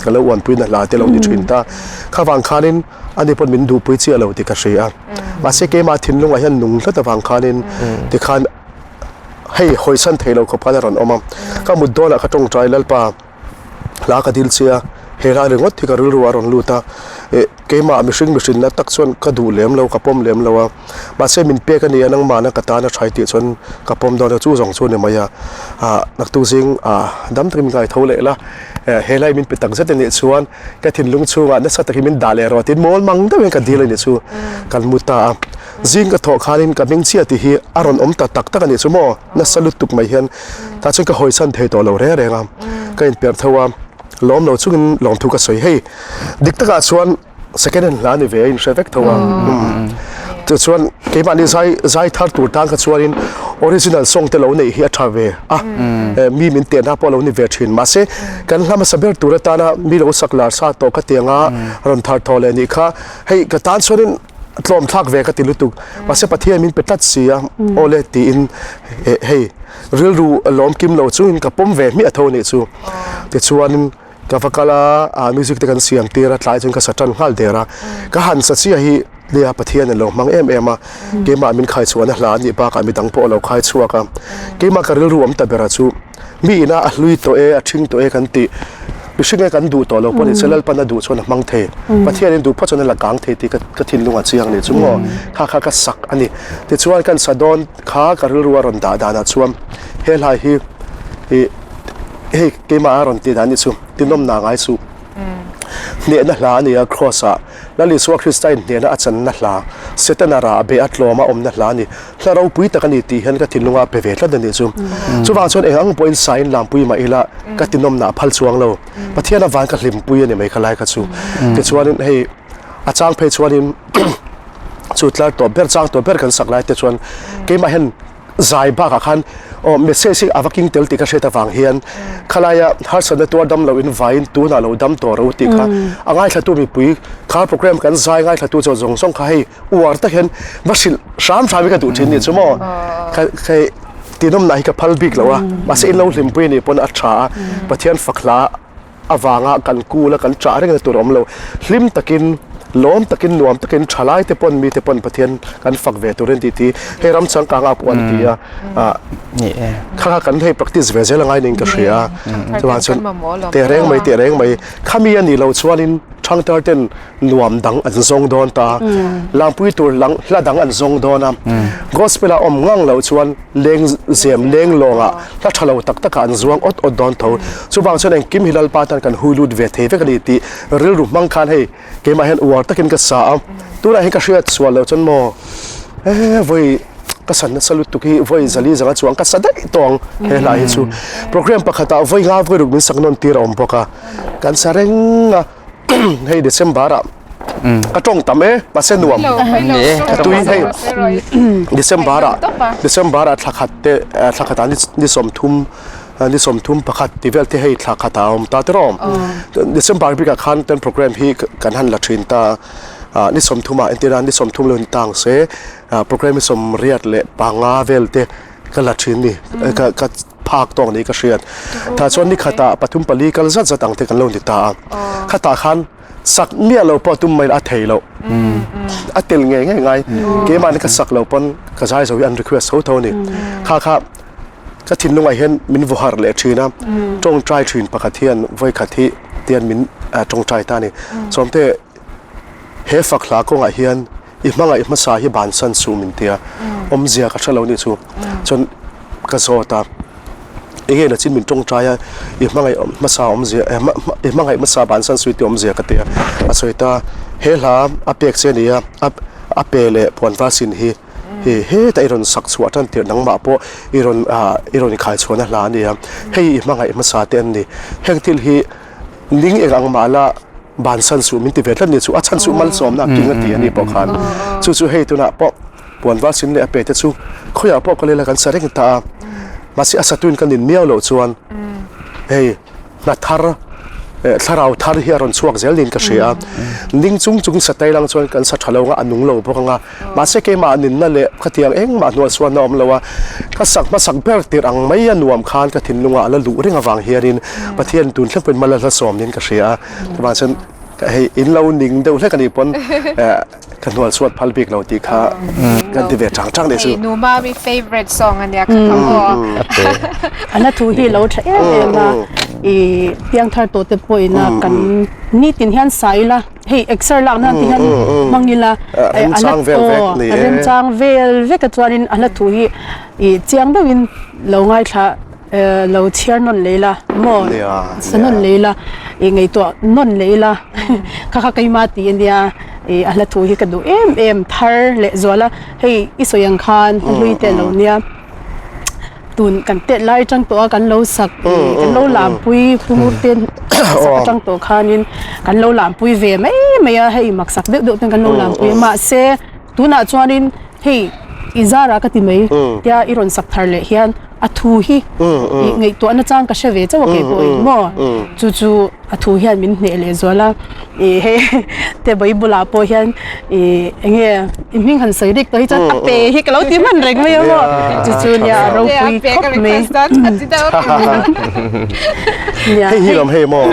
ka lo uanpui na hla te lo ni thin ta. Khavang khanin ani pawn min duhpui chiah lo tih ka hria a. Mahse keimah thinlungah hian nung hlat avang khanin tikhan Hei hawisan thei lo khawp khan a rawn awm a, ka mut dawnah ka tawngtai Lalpa hla ka dil che a, he hla ringawt hi ka rilru a rawn lut a, eh keimah mihring mihrinna tak chuan ka duh lem lo ka pawm lem lo a, mahse min pek a nia nangmahna ka tan a tha i tih chuan ka pawm dawn a chu zawng chu a ni mai a, ah naktuk zing ah dam takin min ngaitho leh la, eh he lai min pe tak zet a nih chuan ka thinlung chhungah nasa takin min dah leh rawh tiin mawl mang deuhin ka dil a nih chu kan mu ta a. Zing ka thawh khanin ka hming chiah tih hi a rawn awm ta tak tak a nih chu maw? Nasa lutuk mai hian tah chuan ka hawisan thei tawh lo reng reng a, ka inperh tho a, lawm lo chungin lawmthu ka sawi. Hei dik takah chuan second hand hla ni ve a inhre vek tho a, tichuan keimahni zai zai thar tur tan kha chuanin original song te lo neih hi a tha ve a, mi min tehna pawh a lo ni ve thin. Mahse kan hla hmasa ber tur atana mi lo sak lar sa tawh ka tianga rawn thar thaw leh nih kha hei ka tan chuanin tlawm thlak ve ka ti lutuk mahse Pathian min pe tlat si a aw le tiin hei rilru lawm kim lo chungin ka pawm ve hmiah tho anih chu tichuanin ka va kal a music te kan siam tir a tlai chuan ka sa tan nghal der a ka han sa chiah hi nia Pathian in lo hmang em em a keimah min khai chhuahna hla anih bakah midang pawh a lo khai chhuak a keimah ka rilru awm ta ber a chu Mi ina a hlui tawh e, a ṭhing tawh e kan tih, mihring e kan duh tawh lo pawh ni se Lalpan a duh chuan a hmang thei. Pathianin duh phawt chuan a la kang thei tih ka thinlung a chiang a nih chu maw? Kha kha ka sak a ni. Tichuan kan sa dawn kha ka rilru a rawn dah danah chuan he hlai hi ih hei keimah a rawn tih dan nih chu tinawmna ngai suh. Hnehna hla a ni a Kraws ah Lal Isua Krista in hnehna a channa hla, Setana rah beh a tlawm a awmna hla a ni. Hla ropui tak a ni tih hian ka thinlunga a pe ve tlat a nih chu. Chuvang chuan eng ang pawhin sain lampui mah ila ka tinawmna a phal chuang lo. Pathian avang ka hlimpui a ni mai kha lai kha chu. Tichuanin hei a chang phei chuanin chu tlar tawp ber chang tawp ber kan sak lai te chuan keimah hian zai bakah khan aw message hi a va king tel tih ka hriat avang hian khalaia harsatna tuar dam loin vaiin tunah lo dam tawh ro tih kha a ngaithlatu mipui kha program kan zai ngaithlatu chaw zawng zawng kha hei uar tak hian va hrilh hram hram hi ka duh thin ni chu maw ka hei tinawmna hi ka phal bik lo a mahse in lo hlimpui anih pawn a tha a Pathian fak hla avanga kan kul a kan chah reng na tur a awm lo hlim takin lawm takin nuam takin thalai te pawn mite pawn Pathian kan fak ve tur a ni tih hi hei ram changkang ah pawh an ti a ah kha kha kan hei practice ve zel angai niin ka hria a chuvang chuan tehreng mai tehreng mai khami anih loh chuanin thangthar ten nuam dang an zawng dawn ta langpui tur lang hla dang an zawng dawn a gospel a awm ngang loh chuan leng zem leng lawngah hla tha lo tak takah an zuang awt awt dawn tho chuvang chuan engkim hi Lalpa tan kan hui lut ve thei vek a ni tih rilru hmang khan hei keimah hian uar takin ka sa a tunah hian ka hriat sual loh chuan maw e vawi ka san nasa lutuk hi vawi zali zanga chuang ka sa daih tawh ang he hla hi chu program pakhatah vawi nga vawi ruk min sak nawn tir a awm bawk a kan sa reng a. Hei December ah Ka tawng tam e, mahse nuam. Tui hei December ah December ah thla khat te thla khat ah ni 30 ni 31 ti vel te hei thla khat ah a awm ta tiraw. December bik ah khan ten program hi kan han la thin ta ni 30 ah entir a ni 30 lo ni tang se program hi 85 vel te ka la thin ni ka ka phak tawk ni ka hriat. Tah chuan ni khat ah pathum pali kal zat zat ang te kan lo ni ta a. Khatah khan sak miah lo pawh tum mai a thei loh. A tel ngei ngei ngai. Keimahni ka sak lo pawn ka zai zo hi an request tho tho a ni. Kha kha ka thinlungah hian min vaw harh leh thin a, tawngtai thin pakhat hian vawikhat hi tian min tawngtai ta a ni. Sawmte he fak hla kawngah hian i hmangaih hmasa hi bansan suh min tia awmzia ka hre lo nih chu. Chuan ka zawt a. Enge la chin min tawngtai a, i hmangaih hmasa awmzia i hmangaih hmasa bansan sui tih awmzia ka ti a, a sawi ta he hla a pek che ania a pe leh puanva sin hi hi hetah i rawn sak chhuah tan tirh nangmah pawh i rawn i rawn inkhai chhuahna hla ania hei i hmangaih hmasa te an ni heng thil hi ning eng ang mah la bansan suh min ti ve tlat ni chu a chhan chu malsawmna a king a ti a ni pawh khan chu chu hei tunah pawh Puan var sin leh a pe te chu khawiah pawh ka lela kan sa reng ta a, mahse a satuin ka nin miau loh chuan hei hna thar eh thlarau thar hi a rawn chhuak zel niin ka hria a, ning chung chung sa tai lang chuan kan sa tha lo anga a nung lo bawk anga, mahse keimah ninna leh khatiang engmah hnual suan a awm lo a, ka sak hmasak ber tirh ang mai a nuam khan ka thinlungah a la luh reng avang hianin Pathian tun thleng pawhin mal a hlasawm niin ka hria a, chuvang chuan hei in lo ning deuh hlek a nih pawn eh. Ka hnual chhuat phal bik lo tih kha kan ti ve chang chang nih chu. Hei nu mami favorite song a nia kha kha maw. A hla thu hi lo tha em em a, i piangthar tawh te pawh ina kan nitin hian sa ila, hei exer lak nan te hian hmang ila, remchang vel vek ni e. Remchang vel vek a chuanin a hla thu hi i chiang deuhin lo ngaithla Lo chhiar nawn leh ila maw sa nawn leh ila ih ngaihtuah nawn leh ila kha kha keima tih a nia ih a hla thu hi ka duh em em thar leh zual a hei i sawi ang khan hla hlui te a lo nia tun kan tet lai atang tawh a kan lo sak ih kan lo lampui pumur te sak atang tawh khanin kan lo lampui ve mai mai a hei maksak deuh deuh ten kan lo lampui a mahse tunah chuanin hei i zara ka ti mai tia i rawn sak thar leh hian. A thu hi i ngaihtuahna chang ka hre ve chauh a kei pawh in maw chu chu a thu hian min hneh leh zual a i hei te bible ah pawh hian i enge i hming han sawi rik tawh hi chuan a pe hi ka lo ti hman reng mai a maw chu chu nia a ropui khawp mai nia hei hi lawm hei maw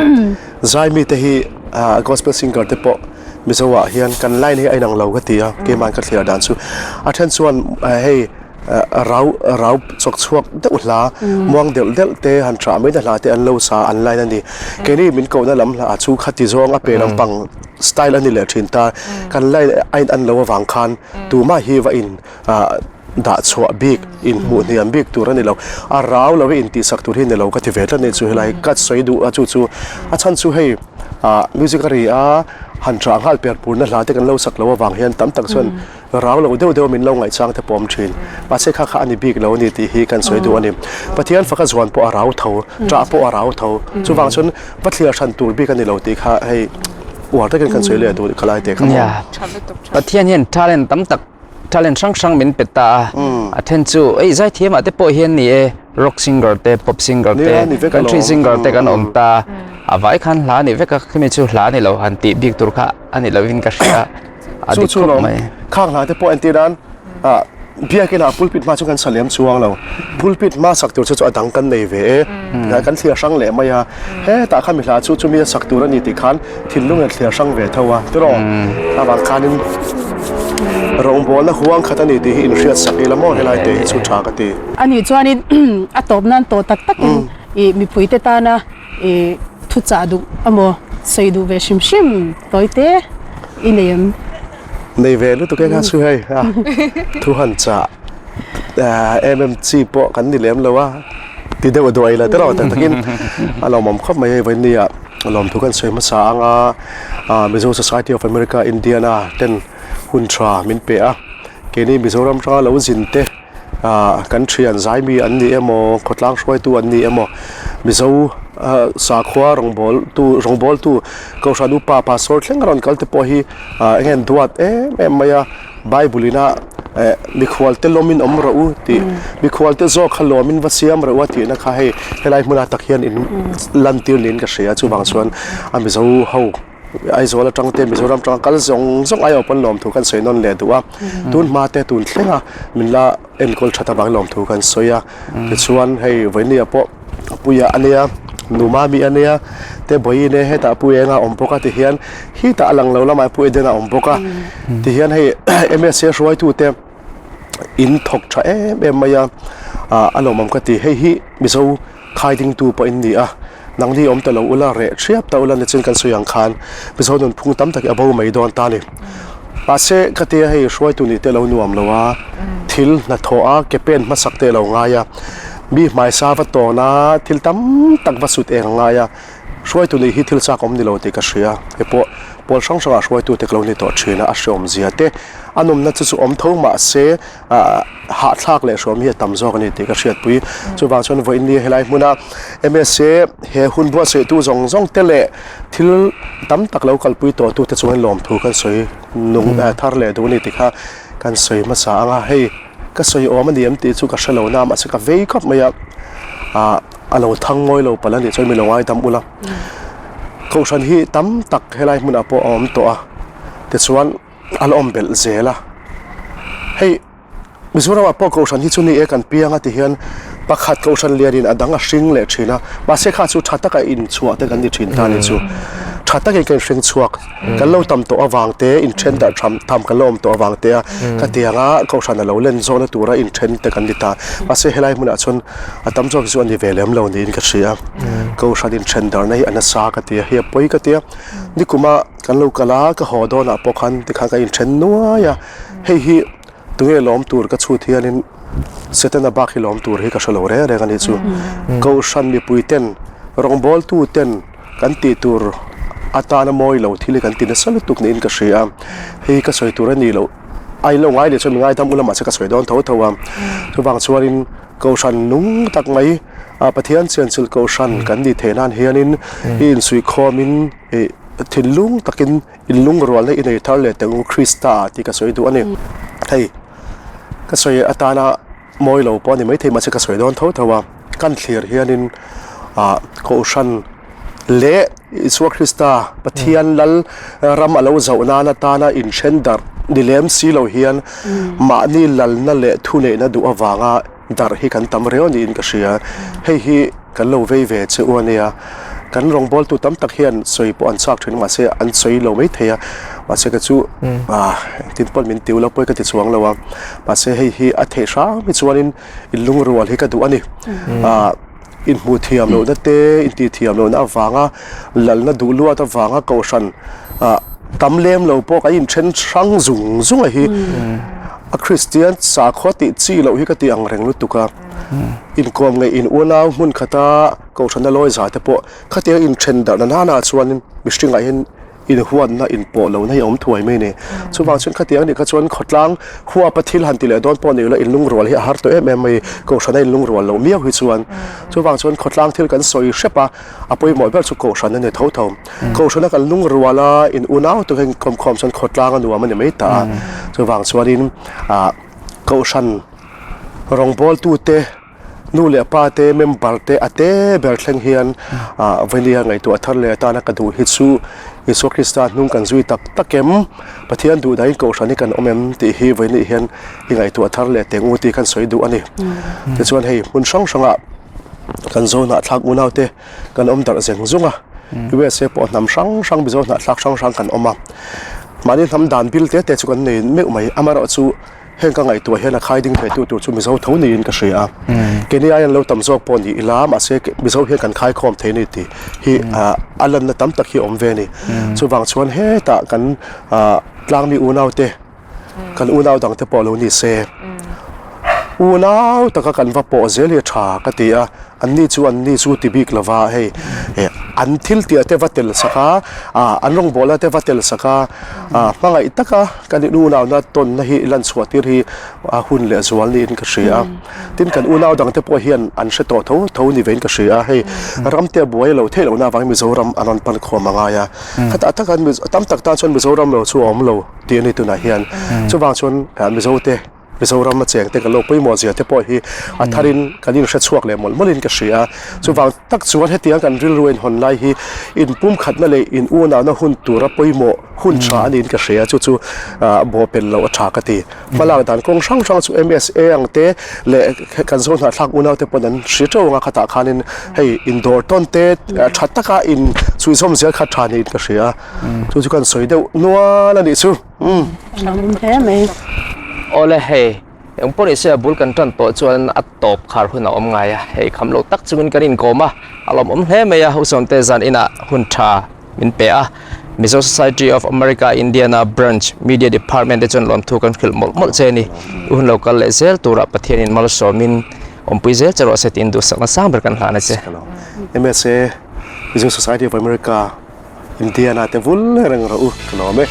zai mi te hi gospel singer te pawh mizo ah hian kan line hi a inang lo ka ti a keimah ka thlir dan chu a then chuan hei Rau rau chawk chhuak deuh hla, muang delh delh te, han ṭah mai na hla te an lo sa an line a ni. Keini min kohna lam hla chu khati zawng a pe lampang style a ni leh ṭhin ta. Kan line a in an lo avang khan tumah hi va in dah chhuah bik, in hmuh hniam bik tur a ni lo. A rau lo hi intihsak tur hi ni lo ka ti ve tlat a ni chu helai ka sawi duh a chu chu a chhan chu hei music a ri a han ṭah nghal per purna hla te kan lo sak lo avang hian tam tak chuan Rang lo deuh deuh min lo ngaihchang te pawm thin. Mahse kha kha a ni bik lo a ni tih hi kan sawi duh a ni. Pathian faka zuan pawh a rau tho, ṭah pawh a rau tho. Chuvang chuan va thliar hran tur bik a ni lo tih kha hei uar takin kan sawi leh duh ka lai te kha maw. Pathian hian talent tam tak, talent hrang hrang min pe ta a. A then chu ei zaithiam ah te pawh hian ni e, rock singer te, pop singer te, country singer te kan awm ta. A vai khan hla a ni vek a, khimi chu hla a ni lo han tih bik tur kha a ni lovin ka hria. A dik khawp mai. Khang hna te pawh entir nan ah biakin ah pulpit hma chu kan sa lem chuang lo. Pulpit hma sak tur chu chu a dang kan nei ve e. Kan thlir hrang leh mai a. Hetah khan mi hla chu chumi a sak tur a ni tih khan thinlung in a thlir hrang ve tho a. Tiraw? Avang khanin rawngbawlna huang khat a ni tih hi inhriat sak ila maw helai te hi chu tha ka ti. Ani chuanin a tawp nan tawh tak takin ih mipuite tana I thuchah duh emaw sawi duh ve hrim hrim tawi te i nei em? Nei ve lutuk e kha chu hei a thu han chah em em chi pawh kan ni lem lo a ti deuh duai la tiraw tak takin a lawmawm khawp mai hei vawinia lawmthu kan sawi hmasa anga Mizo Society of America Indiana ten hun tha min pe a keini Mizoram tanga lo zin te Ah kan thian zaimi an ni emaw khawtlang hruaitu an ni emaw Mizo. Sakhua rawngbawltu rawngbawltu Kohhran upa Pastor thleng a rawn kal te pawh hi eng nge an duat em em mai a, Bible ina eh mikhual te lawmin awm rawh u tih mikhual te zawk kha lawmin va siam rawh u a tihna kha hei helai hmunah tak hian in lantir niin ka hria chuvang chuan a Mizo ho Aizawl atang te Mizoram atanga kal zawng zawng aiawh pawn lawmthu kan sawi nawn leh duh a, tun hma te tun thlenga min la enkawl that avangin lawmthu kan sawi a, tichuan hei vawinia pawh Puia a nia, Nu Mami a nia, te Bawihi nia hetah Pu Enga a awm bawk a tihian hitah a lang lo lamah Pu Edena a awm bawk a, tihian hei MSA hruaitute in thawk tha em em mai a, a lawmawm ka ti. Hei hi Mizo khaidingtu pawh in ni a, nangni awm ta lo ula reh thiap ta ula nichin kan sawi ang khan Mizo nunphung tam tak hi a bo mai dawn ta a ni. Mahse ka tia hei hruaitu nih te a lo nuam lo a, thil hnathawh a ke pen hmasak te a lo ngai a, mi hmaisa va tawn a, thil tam tak va sut eng a ngai a, hruaitu nih hi thil chak awm ni lo tih ka hria. Hei pawh pawl hrang hrangah hruaitu te ka lo ni tawh thin a, a hreawm zia te a nawmna chu chu awm tho mahse ah hahthlak leh hreawm hi a tam zawk a ni tih ka hriatpui. Chuvang chuan vawiin helai hmuna MSA he hun buatsaihtu zawng zawng te leh Thil tam tak lo kalpui tawh tute chuan lawmthu kan sawi nung thar leh duh a ni tih kha kan sawi hmasa ang a, hei ka sawi awm a ni em tih chu ka hre lo na mahse ka vei khawp mai a, ah a lo thang ngawi lo palh a nih chuan mi lo ngaidam ula. Kohhran hi tam tak helai hmunah pawh a awm tawh a, tichuan a la awm belh zel a, hei. Mizoramah pawh Kohhran hi chu ni e kan piang a ti hian pakhat Kohhran lianin a dang a hring leh thin a, mahse kha chu tha taka inchhuah te kan ni thin ta a ni chu. Tha takin kan hring chhuak, kan lo tam tawh avang te, inthen darh tham tham kan lo awm tawh avang te a ka tiang a Kohhran a lo len zawhna tura inthen te kan ni ta. Mahse helai hmunah chuan a tam zawk hi chu a ni ve lem lo niin ka hria. Kohhran inthen darhna hi a nasa ka ti a, hei a pawi ka ti a. Nikuma kan lo kal a, ka haw dawnah pawh khan tikhan ka inthen nuai a, hei hi Tunge lawm tur ka chhut hianin Setana bak hi lawm tur hi ka hre lo reng reng a nih chu. Kohhran mipui ten, rawngbawltu ten kan tih tur atana mawi lo thil hi kan ti nasa lutuk niin ka hria a. Hei ka sawi tur a ni loh, a in lo ngai leh chuan mi ngaidam ula mahse ka sawi dawn tho tho a. Chuvang chuanin Kohhran nung tak mai Pathian chianchilh Kohhran kan nih theih nan hianin i insuihkhawmin thinlung takin In lungrualna i nei thar leh teh u Krista ah tih ka sawi duh a ni. Hei ka sawi atana mawi lo pawh a ni maithei mahse ka sawi dawn tho tho a, kan thlir hianin ah Kohhran leh Isua Krista Pathian Lal ram a lo zauh nan atana inthen darh ni lem si lo hian mahni lalna leh thuneihna duh avanga darh hi kan tam riau niin ka hria. Hei hi kan lo vei ve che u a nia. Kan rawngbawltu tam tak hian sawi pawh an chak thin mahse an sawi lo mai thei a. Mahse ka chu ah engtin pawn min tiu lo pawi ka ti chuang lo a. Mahse hei hi a theih hram hi chuanin inlungrual hi ka duh a ni. Ah inhmuh thiam lohna te intih thiam lohna avanga lalna duh luat avanga kohhran ah tam lem lo pawh kan inthen hrang zung zung a hi a Kristian sakhua tih chi loh hi ka ti ang reng lutuk a inkawm ngeih in unau hmun khata kohhrana lawi za te pawh khatiang inthen darhna nana chuan mihringah hian inhuatna inpawh lohna hi a awm thuai mai a ni. Chuvang chuan khatiang anih kha chuan khawtlang huapa thil han ti leh dawn pawh ni ila inlungrual hi a har tawh em em mai, kohhrana inlungrual loh miau hi chuan. Chuvang chuan khawtlang thil kan sawi hrep a, a pawimawh ber chu kohhran a ni tho tho. Kohhrana kan lungrual a, in unau tak a inkawmkhawm chuan khawtlang a nuam a ni mai ta a. Chuvang chuanin ah kohhran rawngbawltute, Nu leh pa te member te a te ber thleng hian ah vawnia ngaihtuah thar leh atana ka duh hi chu Isua Krista hnung kan zui tak tak em? Pathian duh dahin kohhran hi kan awm em tih hi vawinih hian i ngaihtuah thar leh teng u tih kan sawi duh a ni. Tichuan hei hmun hrang hrangah kan zo hnahthlak unau te kan awm darh zeng zung a, USA pawh hnam hrang hrang Mizo hnahthlak hrang hrang kan awm a, mahni hnam dan bil te te chu kan nei meuh mai amaherawhchu Heng ka ngaihtuah hian a khai ding theitu tur chu Mizo tho niin ka hria a. Keini aiin lo tam zawk pawh ni ila mahse Mizo hian kan khai khawm thei a ni tih hi a lanna tam tak hi a awm ve a ni. Chuvang chuan hetah kan tlangmi unaute, kan unau dangte pawh lo ni se, unau taka kan va pawh zel hi a tha ka ti a. Anni chu anni chu ti bik lova hei an thil tih te va tel sak a, an rawngbawlna te va tel sak a, hmangaih taka kan in unauna tawnna hi lan chhuah tir hi a hun leh zual niin ka hria a. Tin kan unau dang te pawh hian an hre tawh tho tho ni vein ka hria a, hei ram te a buai lo theih lohna avangin Mizoram an rawn pan khawm a ngai a. Khatah tak tam tak tan chuan Mizoram lo chu a awm lo tih a ni tunah hian. Chuvang chuan Mizo te. Mizoram a cheng te kan lo pawimawh zia te pawh hi a tharin kan inhre chhuak leh mawlh mawlhin ka hria a. Chuvang tak chuan hetiang kan rilru a inhawn lai hi inpumkhatna leh in unauhna hun tura pawimawh hun tha a niin ka hria a, chu chu bawhpelh loh a tha ka ti. Hmalak dan kawng hrang hrang chu MSA ang te leh kan zo hnahthlak unau te pawn an hria teuh ang a, khatah khanin hei indawr tawn te tha taka in chhuihzawm zel kha tha niin ka hria a, chu chu kan sawi deuh nual a nih chu. Hle mai. Awle hei, eng pawh nise a bul kan tan tawh chuan a tawp khar hun a awm ngai a, hei kham lo tak chungin kan inkawm a, a lawmawm hle mai a, Husawmte zan inah hun tha min pe a, Mizo Society of America Indiana Branch Media Department te chuan lawmthu kan hrilh mawlh mawlh che a ni, i hun lo kal leh zel turah Pathianin malsawmin awmpui zel che rawh se tiin duhsakna sang ber kan hlan a che. MSA, Mizo Society of America Indiana te vul reng rawh u ka lawm e.